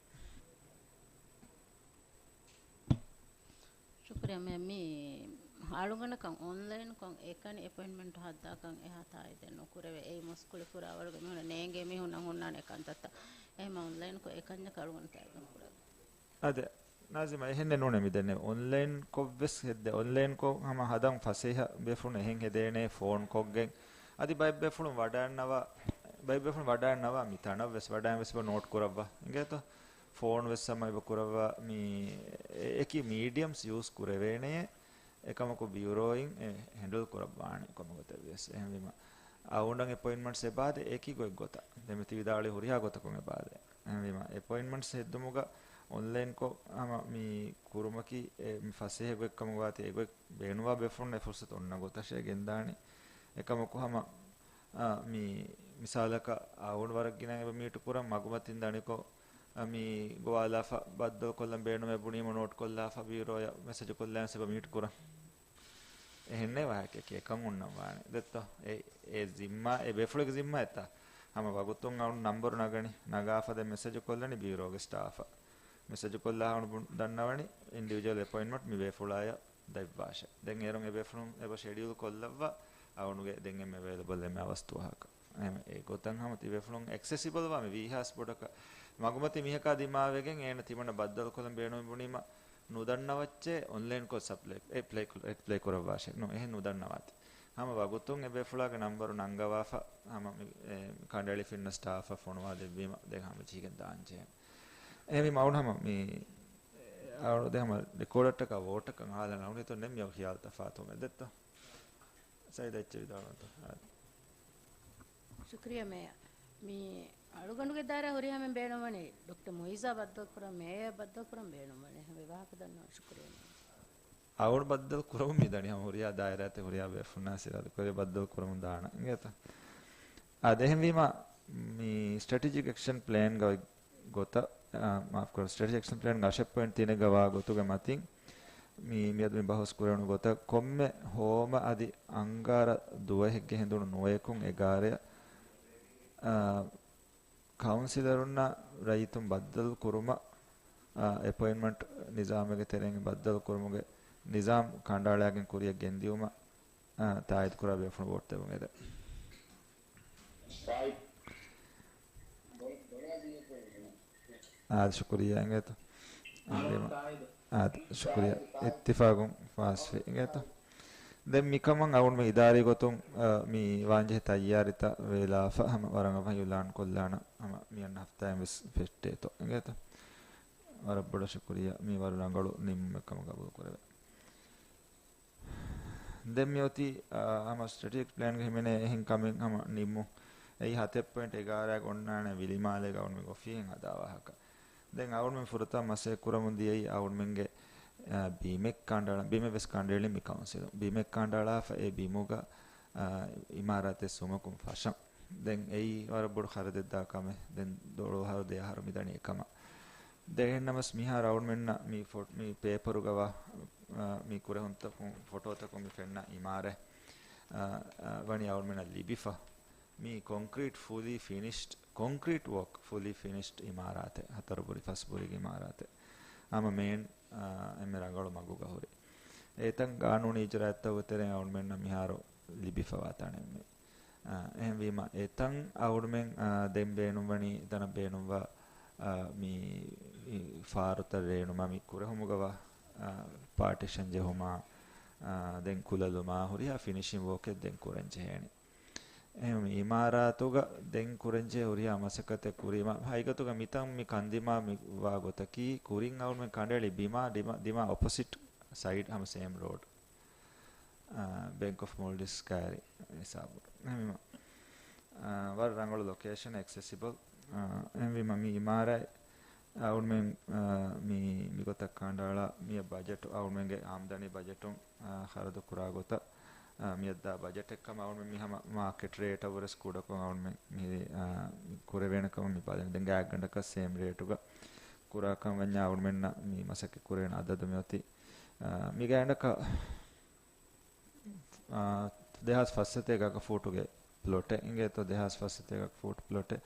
ޝުކުރިއްޔާ މޭ-، މި އަޅުގަނޑަކަށް އޮންލައިންކޮށް އެކަނި އެޕޮއިންޓްމަންޓް ހައްދާކަން އެހާ ތާއީދެއް ނުކުރެވޭ. އެއީ މުސްކުޅި ފުރާވަރުގެ މީހުންނަށް ނޭނގޭ މީހުންނަށް ހުންނާނެ ކަންތައްތައް. އެހެން އޮންލައިންކޮށް އެކަންޏަކަށް އަޅުގަނޑު ތާއީދު ނުކުރެވޭ. އާދެ، ނާޒިމާ، އެހެންނެއް ނޫނޭ މިދެންނެވި. އޮންލައިންކޮށްވެސް ހެއްދޭ. އޮންލައިންކޮށް ހަމަ ހަދަން ފަސޭހަ ބޭފުޅުން އެހެން ހެދޭނެ ފޯންކޮށްގެން. އަދި ބައެއް ބޭފުޅުން ވަޑައިންނަވާ، ބައެއް ބޭފުޅުން ވަޑައިންނަވާ މި ތަނަށްވެސް ވަޑައިން ވެސް އެބަ ނޯޓް ކުރައްވާ. އިނގޭތޯ؟ ފޯން ވެސް ހަމަ އެބަ ކުރައްވާ. މި އެ-، އެކި މީޑިއަމްސް ޔޫސް ކުރެވޭނެޔޭ. އެކަމަކު ބިއުރޯއިން އެ ހެންޑަލް ކުރައްވާނެ ކޮންމެ ގޮތެއް ވިޔަސް. އެހެންވީމަ، އަޅުގަނޑަށް އެޕޮއިންޓްމަންޓްސް އެބައާދޭ އެކި ގޮތްގޮތަށް. ދެން މި ތި ވިދާޅުވި ހުރިހާ ގޮތަކުން އެބައާދޭ. އެހެންވީމަ، އެޕޮއިންޓްމަންޓްސް ހެއްދުމުގަ އޮންލައިންކޮށް ހަމަ މި ކުރުމަކީ އެ މި ފަސޭހަ ގޮތްކަމުގަ ވާތީ އެގޮތް ބޭނުންވާ ބޭފުޅުން އެ ފުރުސަތު އޮންނަ ގޮތަށޭ ގެންދާނީ. އެކަމަކު ހަމަ، އާ، މި މިސާލަކަށް އަޅުގަނޑު ވަރަށް ގިނަ އެބަ މީޓު ކުރަން މަގުމަތިން ދަނިކޮށް، އަ، މި ގޮވާލާފަ ބައްދަލުކޮށްލަން ބޭނުމޭ ބުނީމަ ނޯޓްކޮށްލާފަ ބިއުރޯއަށް މެސެޖުކޮށްލާން ސެބަ މީޓް ކުރަން. އެހެންނޭ ވާހަކައެކޭ އެކަން ހުންނަން ވާނެ. ދެއްތޯ؟ އެ، އެ ޒިންމާ، އެ ބޭފުޅެއްގެ ޒިންމާ އެއްތާ. ހަމަ ވަގުތުން އަޅުން ނަންބަރު ނަގަނީ. ނަގާފަ ދެން މެސެޖު ކޮށްލަނީ ބިއުރޯގެ ސްޓާފަށް. މެސެޖު ކޮށްލާ އަޅުން ދަންނަވަނީ އިންޑިވިޖުއަލް އެޕޮއިންޓްމަންޓް މި ބޭފުޅާޔަށް ދެއްވާށޭ. ދެން އޭރުން އެ ބޭފުޅުން އެބަ ޝެޑިއުލް ކޮށްލައްވާ އަޅުންގެ ދެން އެންމެ އެވޭލަބަލް އެންމެ އަވަސް ދުވަހަކަށް. އެހެން އެ ގޮތަށް ހަމަ ތި ބޭފުޅުން އެކްސެސިބަލް ވާ މި ވީހާސް ބޮޑަކަށް. މަގުމަތި މީހަކާ ދިމާވެގެން އޭނަ ތިމަންނަ ބައްދަލުކޮށްލަން ބޭނުމެއް ބުނީމަ ނުދަންނަވައްޗޭ އޮންލައިންކޮށް ސަޕްލައި، އެޕްލައި ކު-، އެޕްލައި ކުރައްވާށޭ. ނޫން، އެހެން ނުދަންނަވާތި. ހަމަ ވަގުތުން އެ ބޭފުޅާގެ ނަންބަރު ނަންގަވާފަ، ހަމަ މި، އެ، ކަނޑައެޅިފިންނަ ސްޓާފަށް ފޮނުވާ ދެއްވީމަ ދެން ހަމަޖެހިގެން ދާންޖެހޭ. އެހެންވީމަ އަޅުން ހަމަ މި، އަޅު ދެ ހަމަ ރެކޯޑަށްޓަކާ ވޯޓަކަށް އަހާލަން އަޅުން ހިތުން ނެއް މި ޚިޔާލު ތަފާތު މެދެއްތޯ؟ ސައިދަ އެއްޗެއް ވިދާޅުވަންތޯ؟ އާ. ޝުކުރިއްޔާ މޭޔަ. މި އަޅުގަނޑުގެ ދާއިރާ ހުރިހާމެން ބޭނުންވަނީ ޑޮކްޓަރ މުއިއްޒާ ބައްދަލުކުރަން، މޭޔަ ބައްދަލުކުރަން ބޭނުންވަނީ. އެހެންވެ ވާހަކަ ދަންނަވަން. ޝުކުރިއްޔާ މޭޔަ. އަޅުގަނޑު ބައްދަލު ކުރަމުން މިދަނީ ހަމަ ހުރިހާ ދާއިރާތެއް ހުރިހާ ބޭފުޅުންނާ ސިރާދު ކުރެ ބައްދަލު ކުރަމުން ދާނަން އިނގޭތަ؟ އާ، އެހެންވީމަ މި ސްޓްރެޓެޖިކް އެކްޝަން ޕްލޭންގަ ގޮތަށް، އާ، މާފްކުރަން، ސްޓްރެޓެޖިކް އެކްޝަން ޕްލޭންގެ އަށެއް ޕޮއިންޓް ތިނެއްގަ ވާ ގޮތުގެ މަތިން މި، މިއަދު މި ބަހުސް ކުރެވުނު ގޮތަށް ކޮންމެ ހޯމަ އަދި އަންގާރަ ދުވަހެއްގެ ހެނދުނު ނުވަޔަކުން އެގާރައަށް، އާ، ކައުންސިލަރުންނާ ރައްޔިތުން ބައްދަލު ކުރުމަށް، އާ، އެޕޮއިންޓްމަންޓް ނިޒާމެއްގެ ތެރެއިން ބައްދަލު ކުރުމުގެ ނިޒާމް ކަނޑައަޅާގެން ކުރިއަށް ގެންދިއުމަށް، އާ، ތާއީދު ކުރާ ބޭފުޅުން ވޯޓް ދެވުން އެދެން. އާދެ، ޝުކުރިއްޔާ އިނގޭތޯ. އާދެ، ޝުކުރިއްޔާ. އިއްތިފާގުން ފާސްވި އިނގޭތޯ. ދެން މިކަމަށް އަޅުގަނޑު މި އިދާރީ ގޮތުން، އަ، މި ވާންޖެހޭ ތައްޔާރީތައް ވޭލާފަ ހަމަ ވަރަށް އަވަހަށް އިއުލާން ކޮށްލާނަން ހަމަ މިއަންނަ ހަފްތާއިން ވެސް ފެއްޓޭތޯ އިނގޭތޯ. ވަރަށް ބޮޑަށް ޝުކުރިއްޔާ. މީ ވަރަށް ރަނގަޅު ނިންމުމެއް ކަމަށް ގަބޫލު ކުރެވޭ. ދެން މިއޮތީ، އާ، ހަމަ ސްޓްރެޓެޖިކް ޕްލޭންގަ ހިމެނޭ އެހެން ކަމެއް ހަމަ ނިންމުން. އެއީ ހަތެއް ޕޮއިންޓް އެގާރައިގަ އޮންނާނެ ވިލިމާލޭގަ އަޅުގަނޑުމެން އޮފީހެއް ހަދާ ވާހަކަ. ދެން އަޅުގަނޑުމެން ފުރަތަމަ މަސައްކަތް ކުރަމުން ދިޔައީ އަޅުގަނޑުމެންގެ، އާ، ބިމެއް ކަނޑައަޅަން، ބިމެއް ވެސް ކަނޑައެޅި މި ކައުންސިލުން. ބިމެއް ކަނޑައަޅާފަ އެ ބިމުގަ، އާ، އިމާރާތެއް ސުމަކުން ފަށަން. ދެން އެއީ ވަރަށް ބޮޑު ޚަރަދެއް ދާ ކަމެއް. ދެން ދޮޅު އަހަރު ދެ އަހަރު މިދަނީ އެކަމަށް. ދެން ނަމަސް މިހާރު އަޅުގަނޑުމެންނަށް މި ފޮ-، މި ޕޭޕަރުގަ ވާ، އާ، މި ކުރެހުންތަކުން، ފޮޓޯތަކުން މި ފެންނަ އިމާރާތް، އާ، އާ، ވަނީ އަޅުގަނޑުމެންނަށް ލިބިފަ. މީ ކޮންކްރީޓް ފުލީ ފިނިޝްޑް، ކޮންކްރީޓް ވޯކް ފުލީ ފިނިޝްޑް އިމާރާތެއް، ހަތަރު ބުރި ފަސް ބުރިގެ އިމާރާތެއް. ހަމަ މެއިން، އާ، އެންމެ ރަނގަޅު މަގުގަ ހުރި. އެތަން ގާނޫނީ އިޖުރާއަތްތަކުގެ ތެރެއިން އަޅުގަނޑުމެންނަށް މިހާރު ލިބިފަވާ ތަނެއް މީ. އާ، އެހެންވީމަ، އެތަން އަޅުގަނޑުމެން، އާ، ދެން ބޭނުންވަނީ، ތަނަށް ބޭނުންވާ، އާ، މި، މި ފާރުތައް ރޭނުމާ، މި ކުރެހުމުގަ ވާ، އާ، ޕާޓިޝަން ޖެހުމާ، އާ، ދެން ކުލަލުމާ، ހުރިހާ ފިނިޝިން ވޯކެއް ދެން ކުރަން ޖެހޭނެ. އެހެން އިމާރާތުގަ ދެން ކުރަންޖެހޭ ހުރިހާ މަސައްކަތެއް ކުރީމަ، ހަގީގަތުގަ މިތަން މި ކަންދިމާ މި ވާ ގޮތަކީ، ކުރިން އަޅުގަނޑުމެން ކަނޑައެޅި ބިމާ ދިމާ، ދިމާ އޮޕޮސިޓް ސައިޑް ހަމަ ސޭމް ރޯޑް. އާ، ބޭންކް އޮފް މޯލްޑިވްސް ކައިރި ހިސާބު. އެހެންވީމަ، އާ، ވަރަށް ރަނގަޅު ލޮކޭޝަން، އެކްސެސިބަލް. އާ، އެހެންވީމަ މި އިމާރާތް އަޅުގަނޑުމެން، އާ، މި، މިގޮތަށް ކަނޑައަޅާ، މިއަށް ބަޖެޓު، އަޅުގަނޑުމެންގެ އާމްދަނީ ބަޖެޓުން، އާ، ޚަރަދު ކުރާ ގޮތަށް، އާ، މިއަށްދާ ބަޖެޓެއް ކަމަށް އަޅުގަނޑުމެން މި ހަމަ މާކެޓް ރޭޓަށް ވުރެސް ކުޑަކޮށް އަޅުގަނޑުމެން މި، އާ، ކުރެވޭނެ ކަމަށް މި ބަލަނީ. ދެން ގާތްގަނޑަކަށް ސޭމް ރޭޓުގަ ކުރާ ކަމަށް ވަންޏާ އަޅުގަނޑުމެންނަށް މި މަސައްކަތް ކުރެވޭނެ އަދަދު މިއޮތީ، އާ، މި ގާތްގަނޑަކަށް، އާ، ދެހާސް ފަސްސަތޭކަ އަކަ ފޫޓުގެ ޕްލޮޓެއް އިނގޭތޯ، ދެހާސް ފަސްސަތޭކަ އަކަ ފޫޓު ޕްލޮޓެއް.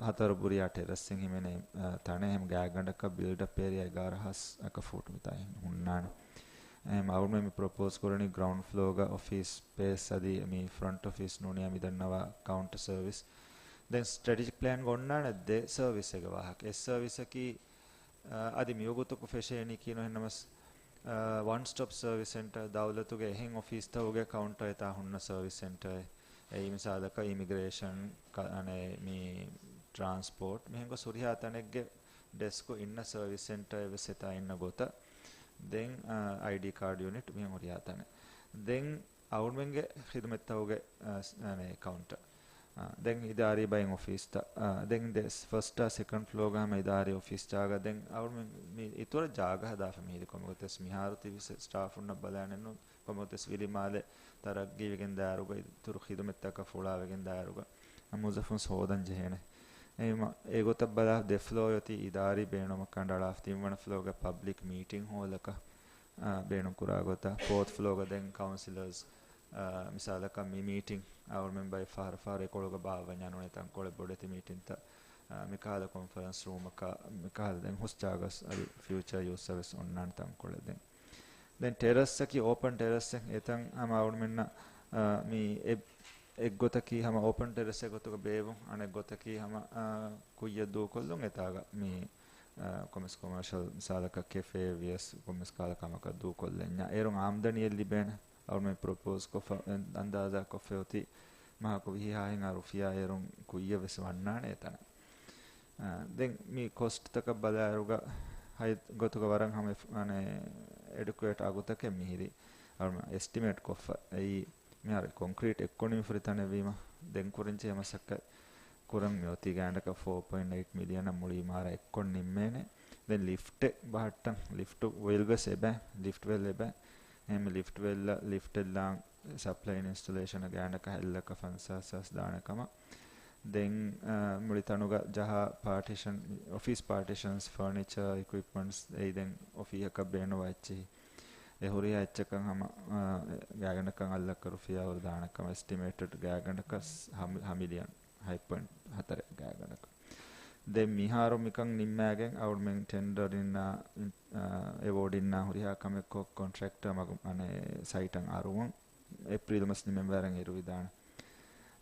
ހަތަރު ބުރިޔާ ޓެރަސްއިން ހިމެނޭ، އާ، ތަނެއް. އެހެން ގާތްގަނޑަކަށް ބިލްޑްއަޕް އޭރިއާ އެގާރަ ހާސް އަކަ ފޫޓު މިތާ ހުންނާނެ. އެހެން އަޅުގަނޑުމެން މި ޕްރޮޕޯޒް ކުރަނީ ގްރައުންޑް ފްލޯގަ އޮފީސް ސްޕޭސް އަދި މި ފްރޮންޓް އޮފީސް ނޫނީ މިދަންނަވާ ކައުންޓަ ސަރވިސް. ދެން ސްޓްރެޓެޖިކް ޕްލޭންގަ އޮންނާނެ ދެ ސަރވިސްއެއްގެ ވާހަކަ. އެއް ސަރވިސަކީ، އަ، އަދި މިވަގުތަކު ފެށޭނީ ކީނު އެހެންނަމަސް، އަ، ވަން ސްޓޮޕް ސަރވިސް ސެންޓަރ ދައުލަތުގެ އެހެން އޮފީސްތަކުގެ ކައުންޓަރ އެތާ ހުންނަ ސަރވިސް ސެންޓަރ. އެއީ މިސާލަކަށް އިމިގްރޭޝަން، ކަ-، އަނެއް މި ޓްރާންސޕޯޓް މިހެން ގޮސް ހުރިހާ ތަނެއްގެ ޑެސްކު އިންނަ ސަރވިސް ސެންޓަރ އެއްވެސް އެތާ އިންނަ ގޮތަށް. ދެން، އަ، އައިޑީ ކާޑް ޔުނިޓް މިހެން ހުރިހާ ތަނެއް. ދެން އަޅުގަނޑުމެންގެ ޚިދުމަތްތަކުގެ، އަ، ސް-، އަނެއް ކައުންޓަރ. އާ، ދެން އިދާރީ ބައިން އޮފީސްތައް، އާ، ދެން ދެ ފަސްޓާ ސެކަންޑް ފްލޯގަ ހަމަ އިދާރީ އޮފީސް ޖާގަ. ދެން އަޅުގަނޑުމެން މި އިތުރަށް ޖާގަ ހަދާފަ މިހިރީ ކޮންމެގޮތެސް މިހާރު ތިބި ސް-، ސްޓާފުންނަށް ބަލާނެއްނު ކޮންމެގޮތެސް ވިލިމާލެ ތަރައްގީވެގެން ދާއިރުގަ އިތުރު ޚިދުމަތްތަކަށް ފުޅާވެގެން ދާއިރުގަ މުވައްޒަފުން ހޯދަން ޖެހޭނެ. އެހެންވީމަ އެގޮތަށް ބަލާ ދެ ފްލޯ އޮތީ އިދާރީ ބޭނުމަކަށް އަނޑައަޅާފަ ތިންވަނަ ފްލޯގަ ޕަބްލިކް މީޓިން ހޯލަކަށް، އާ، ބޭނުން ކުރާ ގޮތަށް. ފޯތް ފްލޯގަ ދެން ކައުންސިލަރސް، އާ، މިސާލަކަށް މި މީޓިން އަޅުގަނޑުމެން ބައެއް ފަހަރު ފަހަރު އެކޮޅުގަ ބާއްވަންޏާ ނޫނޭ ތަންކޮޅެއް ބޮޑެތި މީޓިންތައް، އާ، މިކަހަލަ ކޮންފަރެންސް ރޫމަކަށް މިކަހަލަ ދެން ހުސް ޖާގަސް އަދި ފިއުޗަރ ޔޫސްއަށް ވެސް އޮންނާނެ ތަންކޮޅެއް ދެން. ދެން ޓެރަސްއަކީ އޯޕަން ޓެރަސްއެއް އެތަން ހަމަ އަޅުގަނޑުމެންނަށް، އާ، މި އެއް-، އެއްގޮތަކީ ހަމަ އޯޕަން ޓެރަސްއެއް ގޮތުގަ ބޭއްވުން، އަނެއް ގޮތަކީ ހަމަ، އާ، ކުއްޔަށް ދޫކޮށްލުން އެތާގަ މި، އާ، ކޮމެސް ކޮމާޝަލް މިސާލަކަށް ކެފޭ ވިޔަސް ކޮމެސް ކަހަލަ ކަމަކަށް ދޫކޮށްލަންޏާ އޭރުން އާމްދަނީއެއް ލިބޭނެ. އަޅުމެން ޕްރޮޕޯޒް ކޮށްފަ އަންދާޒާ ކޮށްފަ އޮތީ މަހަކު ވިހި ހާހެއްހާ ރުފިޔާ އޭރުން ކުއްޔަށް ވެސް ވަންނާނެ އެތަނަށް. އާ، ދެން މި ކޮސްޓްތަކަށް ބަލާއިރުގަ ހަތް ގޮތުގަ ވަރަށް ހަމަ އެފް-، އަނެއް އެޑުކުއޭޓް އަގުތަކެއް މިހިރީ. އަޅުމެން އެސްޓިމޭޓް ކޮށްފަ އެއީ މިހާރު ކޮންކްރީޓް އެއްކޮށް ނިމިފަ ހުރި ތަނެއްވީމަ، ދެން ކުރަންޖެހޭ މަސައްކަތް ކުރަން މިއޮތީ ގާތްގަނޑަކަށް ފޯ ޕޮއިންޓް އެއިޓް މިލިއަނަށް މުޅި އިމާރާތް އެއްކޮށް ނިންމޭނެ. ދެން ލިފްޓެއް ބަހައްޓަން، ލިފްޓު ވެލް ވެސް އެބަ، ލިފްޓް ވެލް އެބަ. އެހެން ލިފްޓް ވެލްއަށް ލިފްޓެއް ލާން ސަޕްލައި އިންސްޓޮލޭޝަނަށް ގާތްގަނޑަކަށް ހަތް ލައްކަ ފަންސާސް ހާސް ދާނެ ކަމަށް. ދެން، އަ، މުޅި ތަނުގަ ޖަހާ ޕާޓިޝަން، އޮފީސް ޕާޓިޝަންސް، ފަރުނިޗާ، އިކުއިޕްމަންޓްސް، އެއީ ދެން އޮފީހަކަށް ބޭނުންވާ އެއްޗިހި. އެ ހުރިހާ އެއްޗަކަށް ހަމަ، އާ، ގާތްގަނޑަކަށް އަށް ލައްކަ ރުފިޔާ ހުރި ދާނެ ކަމަށް އެސްޓިމޭޓެޑް ގާތްގަނޑަކަށް ހަ-، ހަ މިލިއަން ހަތް ޕޮއިންޓް ހަތަރެއް ގާތްގަނޑަކަށް. ދެން މިހާރު މިކަން ނިންމާގެން އަޅުގަނޑުމެން ޓެންޑަރިންނާ، އާ، އެވޯޑިންނާ ހުރިހާ ކަމެއްކޮށް ކޮންޓްރެކްޓަރ މަގު-، އަނެއް ސައިޓަށް އަރުވުން އޭޕްރީލް މަސް ނިމެން ވަރަށް އިރުވިދާނެ.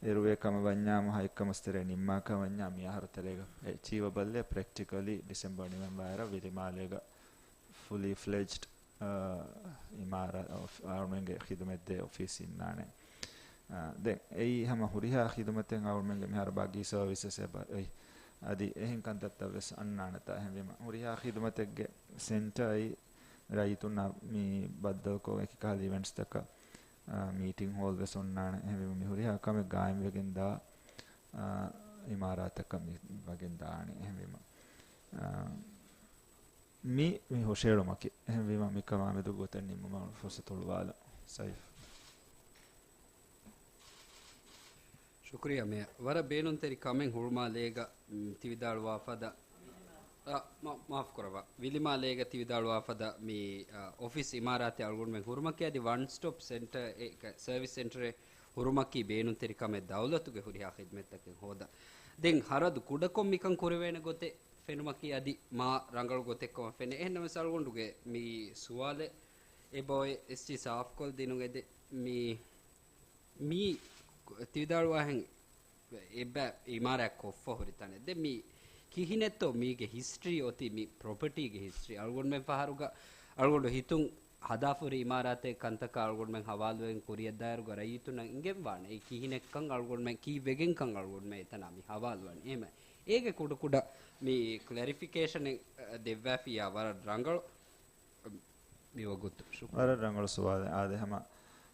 އިރުވޭ ކަމަށް ވަންޏާ މަހަ އެއްކަމަސް ތެރޭ ނިންމާކަށް ވަންޏާ މި އަހަރު ތެރޭގަ އެޗީވަބަލްއެއް ޕްރެކްޓިކަލީ ޑިސެމްބަރ ނިމެން ވާއިރަށް ވިލިމާލޭގަ ފުލީ ފްލެޖްޑް، އާ، އިމާރާ-، އޮފް-، އަޅުމެންގެ ޚިދުމަތްދޭ އޮފީސް އިންނާނެ. އާ، ދެން އެއީ ހަމަ ހުރިހާ ޚިދުމަތެއް އަޅުމެންގެ މިހާރު ބަގީ ސަރވިސަސް އެބަ އޮތް. އަދި އެހެން ކަންތައްތައް ވެސް އަންނާނެތާ. އެހެންވީމަ ހުރިހާ ޚިދުމަތެއްގެ ސެންޓަރ އެއީ ރައްޔިތުންނާ މި ބައްދަލުކޮށް އެކި ކަހަލަ އިވެންޓްސްތަކަށް، އާ، މީޓިން ހޯލް ވެސް އޮންނާނެ. އެހެންވީމަ މި ހުރިހާ ކަމެއް ގާއިމްވެގެން ދާ، އާ، އިމާރާތަކަށް މި ވަގެން ދާނެ. އެހެންވީމަ، އާ، މި، މި ހުށައެޅުމަކީ. އެހެންވީމަ މިކަމާމެދު ގޮތެއް ނިންމުމަށް ފުރުސަތު ހުޅުވާލަން. ސައިފް. ޝުކުރިއްޔާ މޭޔަރ. ވަރަށް ބޭނުންތެރި ކަމެއް ހުޅުމާލޭގަ، މް، ތިވިދާޅުވާ ފަދަ، އަ، މާ-، މާފު ކުރައްވާ. ވިލިމާލޭގަ ތިވިދާޅުވާ ފަދަ މި، އަ، އޮފީސް އިމާރާތެއް އަޅުގަނޑުމެން ހުރުމަކީ އަދި ވަން ސްޓޮޕް ސެންޓަރ، އެ، ކަ-، ސަރވިސް ސެންޓަރެއް ހުރުމަކީ ބޭނުންތެރި ކަމެއް ދައުލަތުގެ ހުރިހާ ޚިދުމަތްތަކެއް ހޯދަން. ދެން ހަރަދު ކުޑަކޮށް މިކަން ކުރެވޭނެ ގޮތެއް ފެނުމަކީ އަދި މާ ރަނގަޅު ގޮތެއްކަމަށް ފެނޭ. އެހެންނަމަވެސް އަޅުގަނޑުގެ މި ސުވާލެއް އެބައޮތް އެސްޖީ ސާފުކޮށްދިނުން އެދެ މި މި ތިވިދާޅުވާހެން އެބަ އިމާރާތް ކޮށްފަ ހުރި ތަނެއް. ދެން މި ކިހިނެއްތޯ މީގެ ހިސްޓްރީ އޮތީ މި ޕްރޮޕަޓީގެ ހިސްޓްރީ؟ އަޅުގަނޑުމެން ފަހަރުގަ އަޅުގަނޑު ހިތުން ހަދާފަ ހުރި އިމާރާތެއް ކަންތަކާ އަޅުގަނޑުމެން ހަވާލުވެގެން ކުރިއަށް ދާއިރުގަ ރައްޔިތުންނަށް އިނގެން ވާނެ. އެ ކިހިނެއްކަން އަޅުގަނޑުމެން ކީއްވެގެންކަން އަޅުގަނޑުމެން އެތަނާ މި ހަވާލުވަނީ. އެހެމަ އޭގެ ކުޑަކުޑަ މި ކްލެރިފިކޭޝަނެއް ދެއްވާފިއްޔާ ވަރަށް ރަނގަޅު. މި ވަގުތު. ޝުކުރިއްޔާ. ވަރަށް ރަނގަޅު ސުވާލެއް. އާދެ، ހަމަ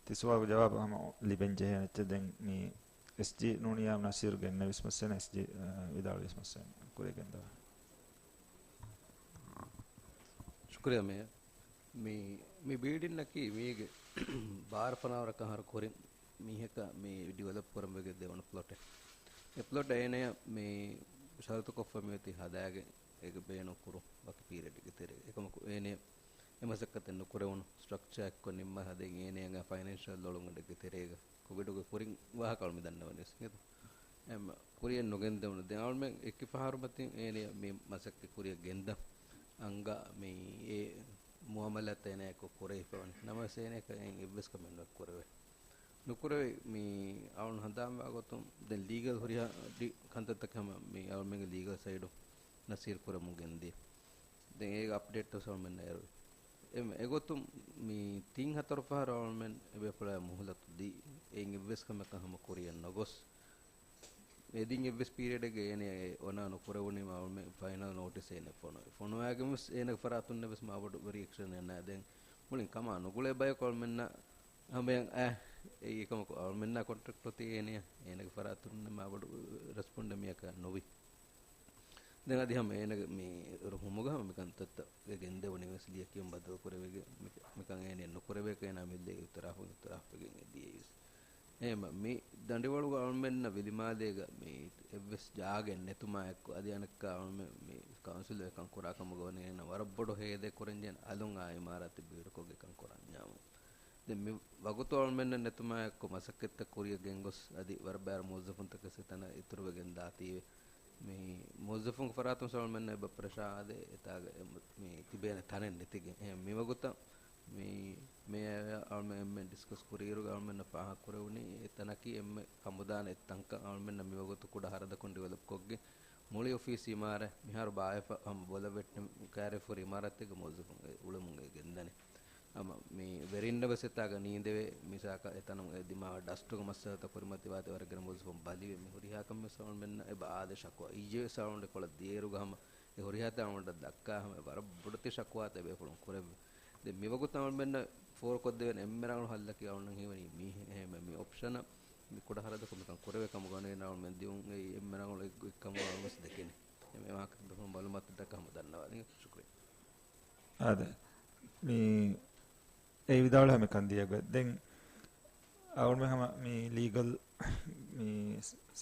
ތި ސުވާލުގެ ޖަވާބު ހަމަ ލިބެން ޖެހޭނެ އެއްޗެއް. ދެން މި އެސްޖީ ނޫނިޔާ ނަސީރު ގެންނެވިސް މައްސަލަ، އެސްޖީ، އަ، ވިދާޅުވިސް މައްސަލަ ކުރިއަށް ގެންދަވާ. ޝުކުރިއްޔާ މޭޔަރ. މި، މި ބިލްޑިންއަކީ މީގެ ބާރަ ފަނަރަ ވަރަކަށް އަހަރު ކުރިން މީހަކަށް މި ޑިވެލޮޕް ކުރަން ވެގެން ދެވުނު ޕްލޮޓެއް. އެ ޕްލޮޓަށް އޭނަޔަށް މި ޝަރުތުކޮށްފަ މިއޮތީ ހަދާގެން އޭގެ ބޭނުން ކުރުން ވަކި ޕީރިއަޑެއްގެ ތެރޭގަ. އެކަމަކު އޭނަޔަށް އެ މަސައްކަތެއް ނުކުރެވުނު ސްޓްރަކްޗާ އެއްކޮށް ނިންމާ ހަދައި އޭނަޔަށް ފައިނޭންޝަލް ލޮޅުގަނޑެއްގެ ތެރޭގަ ކޮވިޑުގެ ކުރިން ވާހަކަ މި ދަންނަވަނީ ވެސް އެހެން ކުރިއަށް ނުގެންދެވުނު. ދެން އަޅުމެން އެކި ފަހަރު މަތިން އޭނަޔަށް މި މަސައްކަތް ކުރިއަށް ގެންދަން އަންގާ މި އެ މުއާމަލާތް އޭނާއެކު ކުރެވިފަވަނީ. ނަމަވެސް އޭނާއަކަށް އެއިން އެއްވެސް ކަމެއް ނުކުރެވޭ. ނުކުރެވި މި އަޅުން ހަނދާންވާ ގޮތުން ދެން ލީގަލް ހުރިހާ ޑި-، ކަންތައްތަކެއް ހަމަ މި އަޅުމެންގެ ލީގަލް ސައިޑު ނަސީރު ކުރަމުން ގެންދިޔަ. ދެން އޭގެ އަޕްޑޭޓް ވެސް އަޅުމެންނަށް އެރުވި. އެ-، އެގޮތުން މި ތިން ހަތަރު ފަހަރު އަޅުމެން އެބޭފުޅާ މުހުލަތު ދީ. އެއިން އެއްވެސް ކަމަކަށް ހަމަ ކުރިއަށް ނޮގޮސް، އެދިން އެއްވެސް ޕީރިއަޑެއްގަ އޭނަ އެ އޮނާ ނުކުރެވުނީމަ އަޅުމެން ފައިނަލް ނޯޓިސް އޭނަ ފޮނުވި. ފޮނުވާގެން ވެސް އޭނަގެ ފަރާތުންނެއް ވެސް މާބޮޑު ރިއެކްޝަނެއް ނާ. ދެން މުޅިން ކަމާ ނުގުޅޭ ބަޔަކު އަޅުމެންނަށް ހަމަޔަށް އައި، އެއީ ކަމަކު އަޅުމެންނާ ކޮންޓްރެކްޓް އޮތީ އޭނަޔަށް. އޭނަގެ ފަރާތުން މާބޮޑު ރެސްޕޮންޑެއް މިއަކަށް ނުވި. ދެން އަދި ހަމަ އޭނަގެ މި ރުހުމުގަ ހަމަ މި ކަންތައްތައް ގެންދެވުނީ ވެސް ލިޔެކިޔުން ބަދަލު ކުރެވިގެން މި-، މިކަން އޭނަ ނުކުރެވޭކަށް އޭނާ މި ލިޔެ އިއުތިރާފު، އިއުތިރާފުވެގެން އެ ދިޔައީ ވެސް. އެހެންމަ މި ދަނޑިވަޅުގަ އަޅުމެންނަށް ވިލިމާލޭގަ މި އެއްވެސް ޖާގައެއް ނެތުމާއެކު، އަދި އަނެއްކާ އަޅުމެން މި ކައުންސިލު އެކަން ކުރާ ކަމުގަ ވަނީ އޭނަ ވަރަށް ބޮޑު ހޭދައެއް ކުރަންޖެހޭނެ އަލުން އާ އިމާރާތެއް ބިލްޑްކޮށްގެ ކަން ކުރަންޏާމު. ދެން މި ވަގުތު އަޅުމެންނަށް ނެތުމާއެކު މަސައްކަތްތައް ކުރިއަށް ގެންގޮސް، އަދި ވަރަށް ބައިވަރު މުވައްޒަފުންތަކެއް ވެސް އެތަނަށް އިތުރުވެގެން ދާތީވެ. މި މުވައްޒަފުންގެ ފަރާތުން އަޅުމެންނަށް އެބަ ޕްރެޝާ އާދޭ އެތާގަ އެ މު-، މި ތިބޭނެ ތަނެއް ނެތިގެން. އެހެން މިވަގުތަށް މި މޭޔަރ އަޅުމެން އެންމެން ޑިސްކަސް ކުރިއިރުގަ އަޅުމެންނަށް ފާހަގަކުރެވުނީ އެ ތަނަކީ އެންމެ ކަމުދާނެ އެއް ތަންކަން. އަޅުމެންނަށް މިވަގުތު ކުޑަ ހަރަދަކުން ޑިވެލޮޕްކޮށްގެން މުޅި އޮފީސް އިމާރާތް މިހާރު ބާއެފަ ހަމަ ބޮލަށް ވެއްޓި ކައިރިފަ ހުރި އިމާރާތެއްގަ މުވައްޒަފުން އުޅެމުން ގެންދަނީ. ހަމަ މި ވެރިންނަށް ވެސް އެތާގަ ނީނދެވޭ، މިސާލަކަށް އެތަނުން އެ ދިމާވާ ޑަސްޓުގެ މައްސަލަތައް ކުރިމަތިވާތީ ވަރަށް ގިނަ މުވައްޒަފުން ބަލިވޭ. މި ހުރިހާ ކަމެއް ވެސް އަޅުމެންނަށް އެބަ އާދޭ ޝަކުވާ. އިއްޔެ ވެސް އަޅުގަނޑު ކޮޅަށް ދިޔައިރުގަ ހަމަ އެ ހުރިހާ ތަން އަޅުގަނޑަށް ދައްކާ ހަމަ ވަރަށް ބޮޑެތި ޝަކުވާތައް އެބޭފުޅުން ކުރެއްވި. ދެން މިވަގުތު އަޅުމެންނަށް ފޯރުކޮށްދެވޭނެ އެންމެ ރަނގަޅު ހައްލަކީ އަޅުގަނޑަށް ހީވަނީ މީ އެހެންމެ މި އޮޕްޝަނަށް މި ކުޑަ ހަރަދަކުން މިކަން ކުރެވޭ ކަމުގަ ވަނީ އަޅުމެން ދިއުން އެއީ އެންމެ ރަނގަޅު އެއް ގޮތް ކަމަށް އަޅުގަނޑު ވެސް ދެކެނީ. އެ މާކަ ބެފުން މައުލޫމާތު ދައްކާ ހަމަ ދަންނަވާ ދިން. ޝުކުރިއްޔާ. އާދެ. މި އެ ވިދާޅުވާ މިކަން ދިޔަގޮތް. ދެން އަޅުގަނޑުމެން ހަމަ މި ލީގަލް މި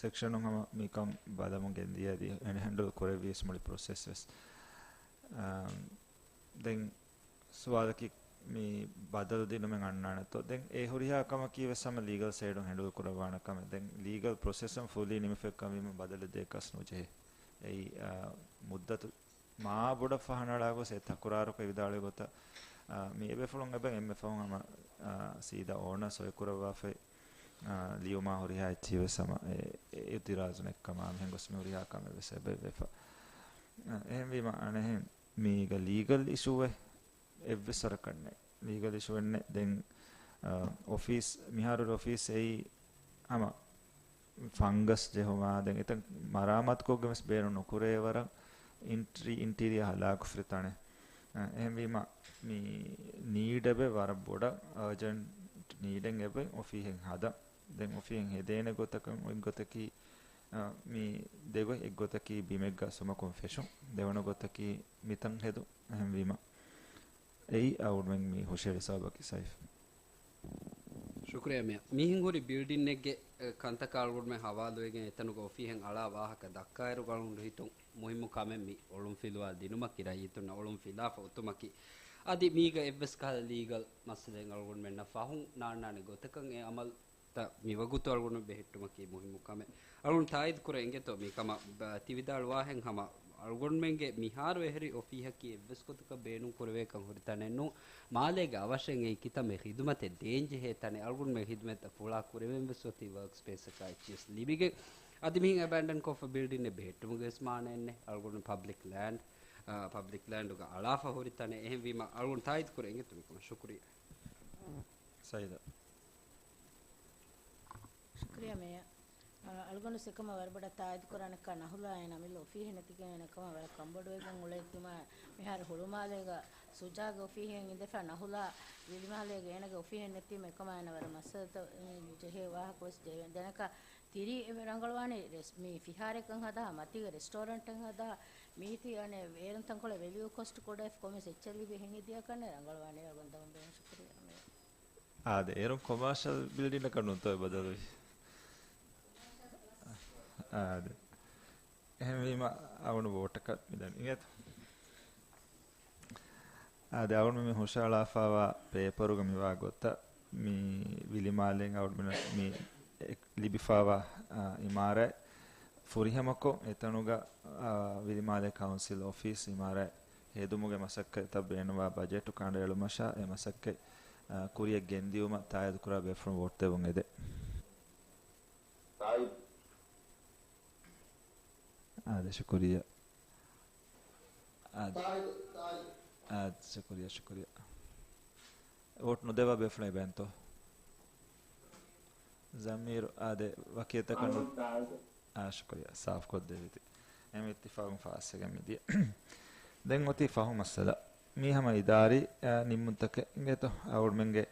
ސެކްޝަނުން ހަމަ މިކަން ބަލަމުން ގެންދިޔަ އަދި އެން ހެންޑަލް ކުރެއްވިޔަސް މުޅި ޕްރޮސެސް ވެސް. އާ، ދެން ސުވާލަކީ މި ބަދަލު ދިނުމެއް އަންނާނެތޯ؟ ދެން އެ ހުރިހާ ކަމަކީ ވެސް ހަމަ ލީގަލް ސައިޑުން ހެންޑަލް ކުރައްވާނެ ކަމެއް. ދެން ލީގަލް ޕްރޮސެސް ފުލީ ނިމިފައި ކަމީމަ ބަދަލެއް ދޭކަސް ނުޖެހޭ. އެއީ، އާ، މުއްދަތު މާ ބޮޑަށް ފަހަނަޅާ ގޮސް އެ ތަކުރާރުކޮށް ވިދާޅުވި ގޮތަށް، އާ، މި އެބޭފުޅުން އެބަ އެންމެ ފަހުން ހަމަ، އާ، ސީދާ އޯނަރ ސޮއި ކުރައްވާފައި، އާ، ލިޔުމާ ހުރިހާ އެއްޗިހި ވެސް ހަމަ އެ، އެ އިއުތިރާޒު ނެތްކަމާ މިހެން ގޮސް މި ހުރިހާ ކަމެއް ވެސް އެބަ އެބަފަ. އާ، އެހެންވީމަ އަނެއްހެން މީގަ ލީގަލް އިޝޫއެއް އެއްވެސް ވަރަކަށް ނެތް. ލީގަލް އިޝޫއެއް ނެތް. ދެން، އާ، އޮފީސް، މިހާރު އޮފީސް އެއީ ހަމަ ފަންގަސް ޖެހުމާ، ދެން އެތަން މަރާމާތުކޮށްގެން ވެސް ބޭނުން ނުކުރޭ ވަރަށް އިންޓީ-، އިންޓީރިއާ ހަލާކުފުރި ތަނެއް. އެހެންވީމަ، މި ނީޑް އެބަ ވަރަށް ބޮޑަށް، އަރޖެންޓް ނީޑެއް އެބަ އޮފީހެއް ހަދަން. ދެން އޮފީހެއް ހެދޭނެ ގޮތަކަށް އޮތް ގޮތަކީ، އަ، މި ދެގޮތް އެއް ގޮތަކީ ބިމެއްގަ ސުމަކުން ފެށުން. ދެވަނަ ގޮތަކީ މިތަން ހެދުން. އެހެންވީމަ، އެއީ އަޅުގަނޑުމެން މި ހުށަހެޅި ސަބަބަކީ ސައިފް. ޝުކުރިއްޔާ މޭޔަރ. މިހެން ހުރި ބިލްޑިންއެއްގެ، އެ، ކަންތަކާ އަޅުގަނޑުމެން ހަވާލުވެގެން އެތަނުގަ އޮފީހެއް އަޅާ ވާހަކަ ދައްކާއިރު އަޅުގަނޑު ހިތުން މުހިއްމު ކަމެއް މި އޮޅުންފިލުވާ ދިނުމަކީ، ރައްޔިތުންނަށް އޮޅުން ފިލާފަ އޮތުމަކީ. އަދި މީގަ އެއްވެސް ކަހަލަ ލީގަލް މައްސަލައެއް އަޅުގަނޑުމެންނަށް ފަހުން ނާންނާނެ ގޮތަކަށް އެ އަމަލް ތައް މިވަގުތު އަޅުގަނޑު ބެހެއްޓުމަކީ މުހިއްމު ކަމެއް. އަޅުގަނޑު ތާއީދު ކުރަން އެނގޭތޯ މިކަމަށް ބަ-، ތިވިދާޅުވާހެން ހަމަ އަޅުގަނޑުމެންގެ މިހާރު އެހެރި އޮފީހަކީ އެއްވެސް ގޮތަކަށް ބޭނުން ކުރެވޭކަން ހުރި ތަނެއް ނޫން. މާލޭގެ އަވަށެއް އެއީ ކިތަންމެ ޚިދުމަތެއް ދޭންޖެހޭ ތަނެއް. އަޅުގަނޑުމެން ޚިދުމަތްތައް ފުޅާ ކުރެވެން ވެސް އޮތީ ވަރކް ސްޕޭސްއަކާ އެއްޗިއެސް ލިބިގެން. އަދި މިހިން އެބޭންޑަން ކޮށްފަ ބިލްޑިންއެއް ބެހެއްޓުމުގެ ވެސް މާނައެއް ނެތް. އަޅުގަނޑު ޕަބްލިކް ލޭންޑް، އާ، ޕަބްލިކް ލޭންޑުގަ އަޅާފަ ހުރި ތަނެއް. އެހެންވީމަ އަޅުގަނޑު ތާއީދު ކުރަން އެނގޭތޯ މިކަމަށް. ޝުކުރިއްޔާ. ސައީދާ. ޝުކުރިއްޔާ މޭޔަރ. އަ، އަޅުގަނޑު ސެކަމަށް ވަރަށް ބޮޑަށް ތާއީދު ކުރާނެކާ ނަހުލާ އޭނަ މިލް އޮފީހެއް ނެތިގެން އޭނަ ކަމަށް ވަރަށް ކަންބޮޑުވެގެން އުޅޭ ތިމާ މިހާރު ހުޅުމާލޭގަ ސުޖާގެ އޮފީހެއް އިނދެފަ ނަހުލާ ވިލިމާލޭގެ އޭނަގެ އޮފީހެއް ނެތީމަ އެކަމާ އޭނަ ވަރަށް މައްސަލަތައް ޖެހޭ ވާހަކަ ވެސް ޖެހޭ. ދެނަކަ ތިރީ އެ ރަނގަޅުވާނީ ރެސް-، މި ފިހާރައަކަށް ހަދާ މަތީގަ ރެސްޓޯރެންޓެއް ހަދާ މީތި އަނެއް އޭރުން ތަންކޮޅެއް ވެލިއު ކޮސްޓް ކުޑައިފަ ކޮންމެސް އެއްޗެއް ލިބި ހެން އިދިޔަކަން ރަނގަޅުވާނީ އަޅުގަނޑު ދަމަން ބޭނުން ޝުކުރިއްޔާ މޭޔަރ. އާދެ، އޭރުން ކޮމާޝަލް ބިލްޑިންއަކަށް ނޫންތޯ އެ ބަދަލުވީ؟ އާދެ. އެހެންވީމަ، އަޅުގަނޑު ވޯޓަކަށް މިދަނީ. އިނގޭތަ؟ އާދެ، އަޅުގަނޑު މި ހުށަހަޅާފައިވާ ޕޭޕަރުގަ މިވާ ގޮތަށް، މި ވިލިމާލޭން އަޅުގަނޑު މި ލިބިފައިވާ، އާ، އިމާރާތް ފުރިހަމަކޮށް، އެތަނުގަ، އާ، ވިލިމާލޭ ކައުންސިލް އޮފީސް އިމާރާތް ހެދުމުގެ މަސައްކަތަށް ބޭނުންވާ ބަޖެޓު ކަނޑައެޅުމަށާ އެ މަސައްކަތް، އާ، ކުރިއަށް ގެންދިއުމަށް ތާއީދުކުރާ ބޭފުޅުން ވޯޓް ދެއްވުން އެދެ. އާދެ، ޝުކުރިއްޔާ. އާދެ. އާދެ، ޝުކުރިއްޔާ، ޝުކުރިއްޔާ. ވޯޓް ނުދެވާ ބޭފުޅެއް ބޭންތޯ؟ ޒަމީރު، އާދެ، ވަކި އެތަކަށް ނު-، އާ، ޝުކުރިއްޔާ، ސާފުކޮށްދެވިތީ. އެހެން އިއްތިފާގުން ފާސްވެގެން މިދިޔަ. ދެން އޮތީ ފަހު މައްސަލަ. މީ ހަމަ އިދާރީ، އާ، ނިންމުންތަކެއް އިނގޭތޯ؟ އަޅުގަނޑުމެންގެ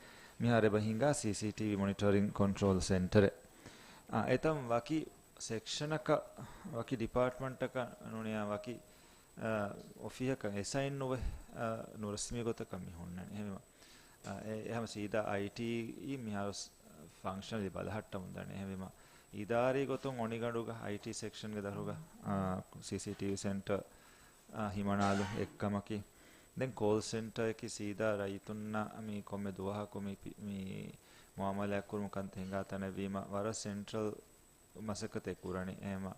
މިހާރު އެބަ ހިނގާ ސީސީޓީވީ މޮނިޓަރިންގ ކޮންޓްރޯލް ސެންޓަރެއް. އާ، އެތަން ވަކި ސެކްޝަނަކަށް، ވަކި ޑިޕާޓްމަންޓަކަށް ނޫނިޔާ ވަކި، އާ، އޮފީހަކަށް އެސައިން ނުވެ، އާ، ނުރަސްމީ ގޮތަކަށް މި ހުންނަނީ. އެހެންވީމަ، އާ، އެ، އެ ހަމަ ސީދާ އައިޓީ މިހާރު ސް-، ފަންކްޝަނަލީ ބަލަހައްޓަމުން ދަނީ. އެހެންވީމަ، އިދާރީ ގޮތުން އޮނިގަނޑުގަ އައިޓީ ސެކްޝަންގެ ދަށުގަ، އާ، ސީސީޓީވީ ސެންޓަރ، އާ، ހިމަނާލުން އެއްކަމަކީ. ދެން ކޯލް ސެންޓަރއަކީ ސީދާ ރައްޔިތުންނަށް މި ކޮންމެ ދުވަހަކު މި ޕި-، މި މުއާމަލާތް ކުރުމަށް ކަންތައް ހިނގާ ތަނެއް ވީމަ، ވަރަށް ސެންޓްރަލް މަސައްކަތެއް ކުރަނީ. އެހެމަ،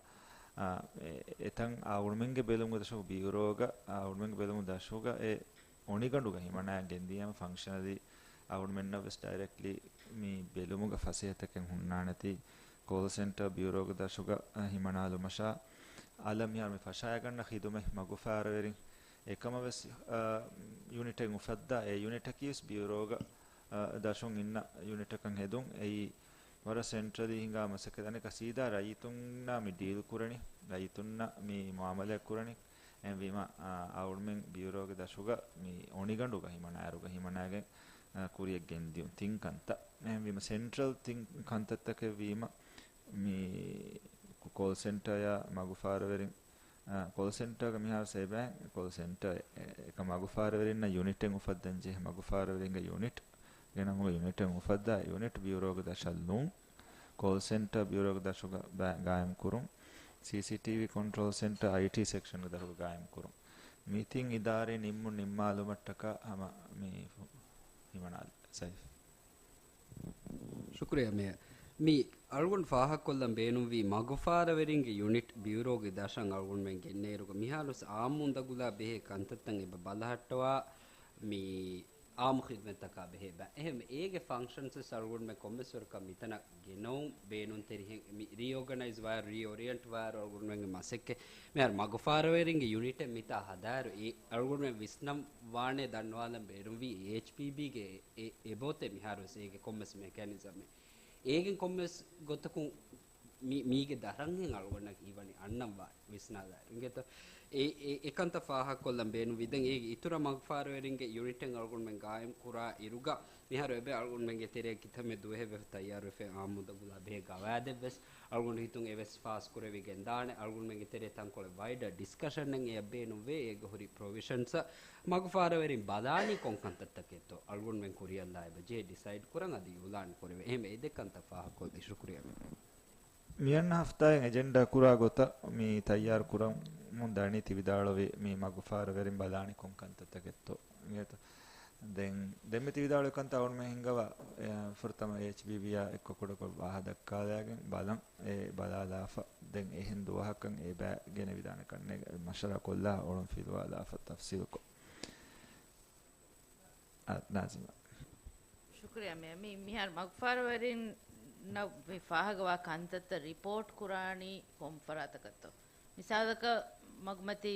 އާ، އެ-، އެތަން އަޅުގަނޑުމެންގެ ބެލުމުގެ ދަށު ބިއުރޯގަ، އާ، އަޅުގަނޑުމެންގެ ބެލުމުގެ ދަށުގަ އެ އޮނިގަނޑުގަ ހިމަނާ ގެންދިޔަމަ ފަންކްޝަނަލީ އަޅުގަނޑުމެންނަށް ވެސް ޑައިރެކްޓްލީ މި ބެލުމުގަ ފަސޭހަތަކެއް ހުންނާނެތީ، ކޯލް ސެންޓަރ ބިއުރޯގެ ދަށުގަ، އަ، ހިމަނާލުމަށާ، އަލަށް މިހާރު މި ފަށާގަންނަ ޚިދުމަތް މަގުފާރަވެރިން އެކަމަށް ވެސް، އަ، ޔުނިޓެއް އުފައްދާ، އެ ޔުނިޓަކީ ވެސް ބިއުރޯގަ، އަ، ދަށުން އިންނަ ޔުނިޓަކަށް ހެދުން. އެއީ ވަރަށް ސެންޓްރަލީ ހިނގާ މަސައްކަތެއް. އަނެކަ ސީދާ ރައްޔިތުންނާ މި ޑީލް ކުރަނީ، ރައްޔިތުންނާ މި މުއާމަލާތް ކުރަނީ. އެހެންވީމަ، އާ، އަޅުގަނޑުމެން ބިއުރޯގެ ދަށުގަ މި އޮނިގަނޑުގަ ހިމަނާއިރުގަ ހިމަނާގެން، އާ، ކުރިއަށް ގެންދިޔުން ތިން ކަންތައް. އެހެންވީމަ ސެންޓްރަލް ތިން ކަންތައްތަކެއް ވީމަ، މި ކޯލް ސެންޓަރޔާ މަގުފާރަވެރިން، އާ، ކޯލް ސެންޓަރގަ މިހާރު ސޭބައިން ކޯލް ސެންޓަރ އެ-، އެކަ މަގުފާރަވެރިންނަށް ޔުނިޓެއް އުފައްދަން ޖެހޭ މަގުފާރަވެރިންގެ ޔުނިޓް ގެނަމުގެ ޔުނިޓެއް އުފައްދާ ޔުނިޓް ބިއުރޯގެ ދަށަށް ލުން. ކޯލް ސެންޓަރ ބިއުރޯގެ ދަށުގަ ބަ-، ގާއިމް ކުރުން. ސީސީޓީވީ ކޮންޓްރޯލް ސެންޓަރ އައިޓީ ސެކްޝަންގެ ދަށުގަ ގާއިމް ކުރުން. މި ތިން އިދާރީ ނިންމުން ނިންމާލުމަށްޓަކާ ހަމަ މި ހިމަނާލި ސައިފް. ޝުކުރިއްޔާ މޭޔަރ. މި އަޅުގަނޑު ފާހަގަކޮށްލަން ބޭނުންވީ މަގުފާރަވެރިންގެ ޔުނިޓް ބިއުރޯގެ ދަށަށް އަޅުގަނޑުމެން ގެންނައިރުގަ މިހާރުވެސް އާއްމު އުނދަގުލާ ބެހޭ ކަންތައްތައް އެބަ ބަލަހައްޓަވާ މި އާއްމު ޚިދުމަތްތަކާ ބެހޭ ބަ-، އެހެން އޭގެ ފަންކްޝަންސް ވެސް އަޅުގަނޑުމެން ކޮންމެސް ވަރަކަށް މިތަނަށް ގެނައުން ބޭނުންތެރިހެން މި ރީއޯގަނައިޒް ވާ ރީއޯރިއެންޓް ވާ އަޅުގަނޑުމެންގެ މަސައްކަތް މިހާރު މަގުފާރަވެރިންގެ ޔުނިޓެއް މިތާ ހަދާއިރު އެ އަޅުގަނޑުމެން ވިސްނަން ވާނެ ދަންނަވާލަން ބޭނުންވީ އެއްޗްޕީބީގެ އެ، އެބޯތެއް މިހާރުވެސް އޭގެ ކޮންމެސް މެކޭނިޒަމެއް. އޭގެން ކޮންމެސް ގޮތަކުން މި-، މީގެ ދަށަށްހެން އަޅުގަނޑަށް ހީވަނީ އަންނަން ވާ ވިސްނާލާއިރު. އިނގޭތޯ؟ އެ، އެ، އެކަންތައް ފާހަގަކޮށްލަން ބޭނުންވީ. ދެން އޭގެ އިތުރަށް މަގުފާރަވެރިންގެ ޔުނިޓެއް އަޅުގަނޑުމެން ގާއިމް ކުރާ އިރުގަ މިހާރު އެބަ އަޅުގަނޑުމެންގެ ތެރެއަށް ކިތަންމެ ދުވަހެއް ވެފަ ތައްޔާރުވެފަ އާއްމު އުނދަގުލާ ބެހޭ ގަވާއިދެއްވެސް އަޅުގަނޑު ހިތުން އެވެސް ފާސް ކުރެވިގެންދާނެ. އަޅުގަނޑުމެންގެ ތެރޭ ތަންކޮޅެއް ވައިޑަރ ޑިސްކަޝަނެއް އެއަށް ބޭނުންވޭ. އޭގަ ހުރި ޕްރޮވިޝަންސް މަގުފާރަވެރިން ބަލާނީ ކޮން ކަންތައްތަކެއްތޯ އަޅުގަނޑުމެން ކުރިއަށްލާ އެބަ ޖެހޭ ޑިސައިޑް ކުރަން އަދި އިއުލާން ކުރެވޭ. އެހެން އެ ދެ ކަންތައް ފާހަގަކޮށްދޭ. ޝުކުރިއްޔާ. މިއަންނަ ހަފްތާއިން އެޖެންޑާ ކުރާ ގޮތަށް މި ތައްޔާރު ކުރަމުން ދަނީ ތި ވިދާޅުވި މި މަގުފާރަވެރިން ބަލާނީ ކޮން ކަންތައްތަކެއްތޯ. އިނގޭތޯ؟ ދެން، ދެން މި ތި ވިދާޅުވި ކަންތައް އަޅުގަނޑުމެން ހިންގަވާ، އެ، ފުރަތަމަ އެޗްބީބީއާ އެއްކޮށް ކުޑަކޮށް ވާހަ ދައްކާލައިގެން ބަލަން އެ ބަލާލާފަ. ދެން އެހެން ދުވަހަކަށް އެބަ ގެނެވިދާނެ ކަންނޭނގެ މަޝްވަރާ ކޮށްލާ އޮޅުން ފިލުވާލާފަ ތަފްސީލުކޮށް. އަ، ނާޒިމާ. ޝުކުރިއްޔާ މޭ. މި-، މިހާރު މަގުފާރަވެރިންނަށް މި ފާހަގަވާ ކަންތައްތައް ރިޕޯޓް ކުރާނީ ކޮން ފަރާތަކަށްތޯ؟ މިސާލަކަށް މަގުމަތީ،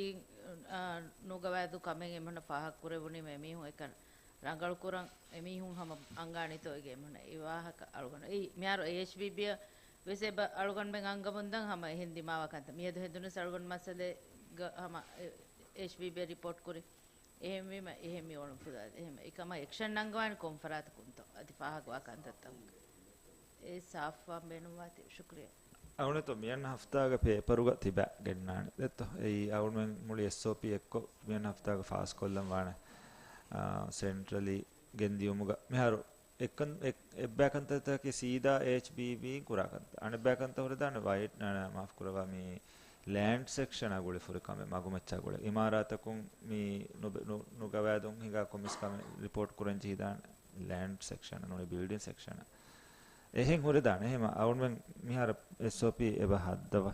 އާ، ނުގަވާދޫ ކަމެއް އެމީހުންނަށް ފާހަގަ ކުރެވުނީމަ އެމީހުން އެކަން ރަނގަޅު ކުރަން އެމީހުން ހަމަ އަންގާނީތޯ އޭގެ އެމީހުންނަށް އެ ވާހަކަ އަޅުގަނޑު. އެއީ މިހާރު އެއްޗްބީބީއަށް ވެސް އެބަ އަޅުގަނޑުމެން އަންގަމުންދަން ހަމަ އެހެން ދިމާވާ ކަންތައް. މިއަދު ހެދުނަސް އަޅުގަނޑު މައްސަލައެއްގަ ހަމަ އެ-، އެއްޗްބީބީއަށް ރިޕޯޓް ކުރި. އެހެންވީމަ، އެހެން މި އޮޅުންފުދާ. އެހެން އެކަމަށް އެކްޝަން ނަންގަވާނެ ކޮން ފަރާތަކުންތޯ؟ އަދި ފާހަގަވާ ކަންތައްތައް އެ ސާފުވާން ބޭނުންވާތީ. ޝުކުރިއްޔާ. އަޅުގަނޑު މިއަންނަ ހަފްތާގަ ޕޭޕަރުގަ ތިބާ ގެންނާނެ. ދެއްތޯ؟ އެއީ އަޅުގަނޑުމެން މުޅި އެސްއޯޕީ އެއްކޮށް މިއަންނަ ހަފްތާގަ ފާސްކޮށްލަން ވާނެ، އާ، ސެންޓްރަލީ ގެންދިޔުމުގަ. މިހާރު އެއްކަން-، އެއް-، އެއްބައި ކަންތައްތަކަކީ ސީދާ އެއްޗްބީބީން ކުރާ ކަންތައް. އަނެއްބައި ކަންތައް ހުރެދާނެ ވައި-، ނަ-، ނަ-، މާފު ކުރައްވާ މި ލޭންޑް ސެކްޝަނާ ގުޅި ފުރި ކަމެއް، މަގުމައްޗާ ގުޅި. އިމާރާތަކުން މި ނުބެ-، ނު-، ނުގަވާދުން ހިނގާ ކޮންމެސް ކަމެއް ރިޕޯޓް ކުރަން ޖެހިދާނެ ލޭންޑް ސެކްޝަނަށް ނޫނީ ބިލްޑިން ސެކްޝަނަށް. އެހެން ހުރެދާނެ. އެހެމަ އަޅުގަނޑުމެން މިހާރު އެސްއޯޕީ އެބަ ހައްދަވާ.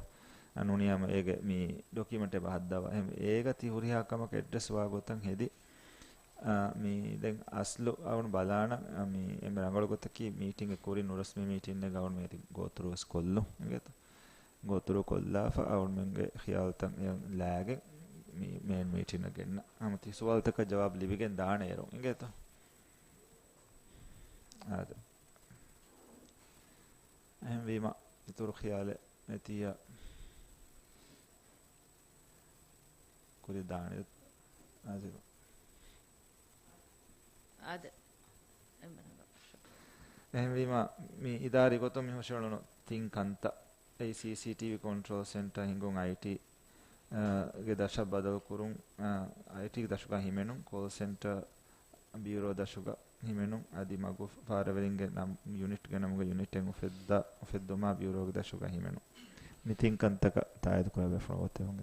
ނޫނީ ހަމަ އޭގެ މި ޑޮކިއުމެންޓެއް އެބަ ހައްދަވާ. އެހެން އޭގަ ތި ހުރިހާ ކަމަކަށް އެޑްރެސް ވާ ގޮތަށް ހެދި، އާ، މި ދެން އަސްލު އަވަން ބަލާނަން، އާ، މި އެންމެ ރަނގަޅު ގޮތަކީ މީޓިންގެ ކުރިން ނުރަސްމީ މީޓިންގެ އަވަން މި ގޯތުރު ވެސް ކޮށްލުން. އިނގޭތޯ؟ ގޯތުރު ކޮށްލާފަ އަވަންމެންގެ ޚިޔާލުތައް އެ ލާގެން މި މޭން މީޓިންގަ ގެންނަ. ހަމަ ތި ސުވާލުތަކަށް ޖަވާބު ލިބިގެން ދާނެ އޭރުން. އިނގޭތޯ؟ އާދެ. އެހެންވީމަ އިތުރު ޚިޔާލެއް ނެތިއްޔާ ކުރި ދާނެ. އާދެ. އާދެ. އެންމެ ރަނގަޅު. އެހެންވީމަ، މި އިދާރީ ގޮތުން މި ހުށައެޅުނު ތިން ކަންތައް، އެއީ ސީސީޓީވީ ކޮންޓްރޯލް ސެންޓަރ ހިންގުން، އައިޓީ، އާ، ގެ ދަށަށް ބަދަލުކުރުން، އާ، އައިޓީ ދަށުގަ ހިމެނުން، ކޯލް ސެންޓަރ ބިއުރޯ ދަށުގަ ހިމެނުން، އަދި މަގު ފާރަވެރިންގެ ނަމް، ޔުނިޓް ގެނަމުގެ ޔުނިޓެއް އުފެއްދާ، އުފެއްދުމާ ބިއުރޯގެ ދަށުގަ ހިމެނުން. މި ތިން ކަންތަކަށް ތާއީދު ކުރެވޭ ފުޅު އޮތެވުން.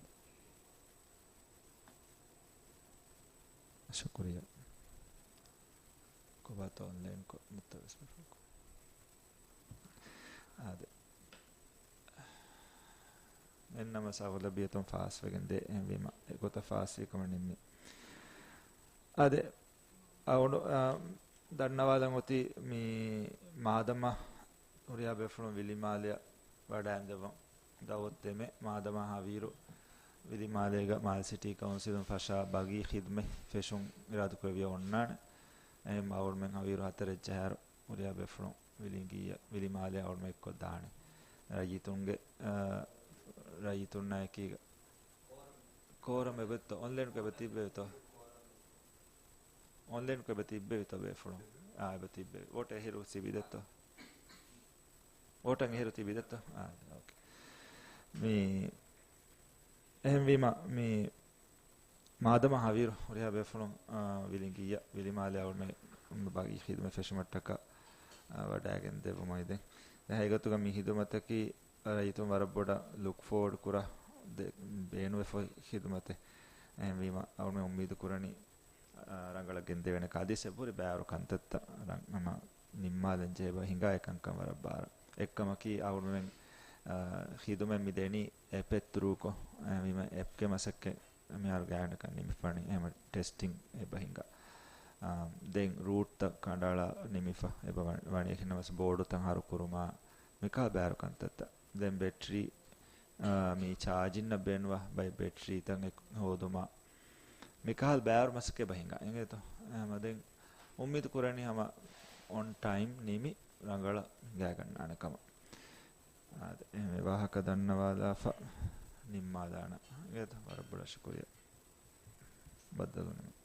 ޝުކުރިއްޔާ. ކޮބާތޯ އޮންލައިންކޮށް ނުތަ ވެސް ބެފުޅުކޮށް. އާދެ. އެންނަމަސް އަޣުލަބިއްޔަތުން ފާސްވެގެން ދޭ. އެހެންވީމަ، އެގޮތަށް ފާސްވީ ކަމަށް ނިންމި. އާދެ. އަޅު، އާ، ދަންނަވާލަން އޮތީ މި މާދަމާ ހުރިހާ ބޭފުޅުން ވިލިމާލެއަށް ވަޑައިގެންދެއްވަން. ދައުވަތު ދެމެ މާދަމާ ހަވީރު ވިލިމާލޭގަ މާލެ ސިޓީ ކައުންސިލުން ފަށާ ބަގީ ޚިދުމަތް ފެށުން އިރާދަކުރެއްވިޔާ އޮންނާނެ. އެހެން އަޅުމެން ހަވީރު ހަތަރެއް ޖަހާއިރު ހުރިހާ ބޭފުޅުން ވިލިނގިއްޔާ ވިލިމާލެ އަޅުމެން އެއްކޮށް ދާނެ. ރައްޔިތުންގެ، އާ، ރައްޔިތުންނާ އެކީގަ. ކޯރަމް އެބައޮތްތޯ؟ އޮންލައިންކޮށް އެބަ ތިއްބެވިތޯ؟ އޮންލައިންކޮށް އެބަ ތިއްބެވިތޯ ބޭފުޅުން؟ އާ، އެބަ ތިއްބެވި. ވޯޓަށް އެހިރު ތިބިދެއްތޯ؟ ވޯޓަށް އެހިރު ތިބިދެއްތޯ؟ އާ، އޯކޭ. މި، އެހެންވީމަ، މި މާދަމާ ހަވީރު ހުރިހާ ބޭފުޅުން، އާ، ވިލިނގިއްޔާ ވިލިމާލެ އަޅުމެން ބަގީ ޚިދުމަތް ފެށުމަށްޓަކާ، އާ، ވަޑައިގެން ދެއްވުމަށް ދެން. ދެން ހަގީގަތުގަ މި ޚިދުމަތަކީ ރައްޔިތުން ވަރަށް ބޮޑަށް ލުކް ފޯވަޑް ކުރާ ދެ-، ބޭނުންވެފައި ޚިދުމަތެއް. އެހެންވީމަ، އަޅުމެން އުއްމީދު ކުރަނީ، އާ، ރަނގަޅަށް ގެންދެވޭނެ ކަ-، އަދި އެބަހުރި ބައިވަރު ކަންތައްތައް ރަން-، ހަމަ ނިންމާލަން ޖެހޭ ބަ ހިނގާ އެކަންކަން ވަރަށް ބާރަށް. އެއްކަމަކީ އަޅުމެން، އާ، ޚިދުމަތް މި ދެނީ އެޕެއް ތުރޫކޮށް، އެހެންވީމަ އެޕްގެ މަސައްކަތް މިހާރު ގާތްގަނޑަކަށް ނިމިފަނީ. އެހެން ޓެސްޓިން އެބަ ހިނގާ. އާ، ދެން ރޫޓްތައް ކަނޑައަޅާ ނިމިފަ އެބަ ވަ-، ވަނީ. އެހެންނަމަވެސް ބޯޑުތައް ހަރު ކުރުމާ މިކަހަލަ ބައިވަރު ކަންތައްތައް. ދެން ބެޓްރީ، އާ، މި ޗާޖިންއަށް ބޭނުންވާ ބައެއް ބެޓްރީތައް އެ ހޯދުމާ މިކަހަލަ ބައިވަރު މަސައްކަތް އެބަ ހިނގާ. އިނގޭތޯ؟ އެހެންވީމަ ދެން އުއްމީދު ކުރަނީ ހަމަ އޮން ޓައިމް ނިމި ރަނގަޅަށް ހިނގައިގަންނާނެ ކަމަށް. އާދެ، އެހެންވެ ވާހަކަ ދަންނަވާލާފަ ނިންމާލާނަން. އިނގޭތޯ؟ ވަރަށް ބޮޑަށް ޝުކުރިއްޔާ. ބައްދަލުވުމަށް.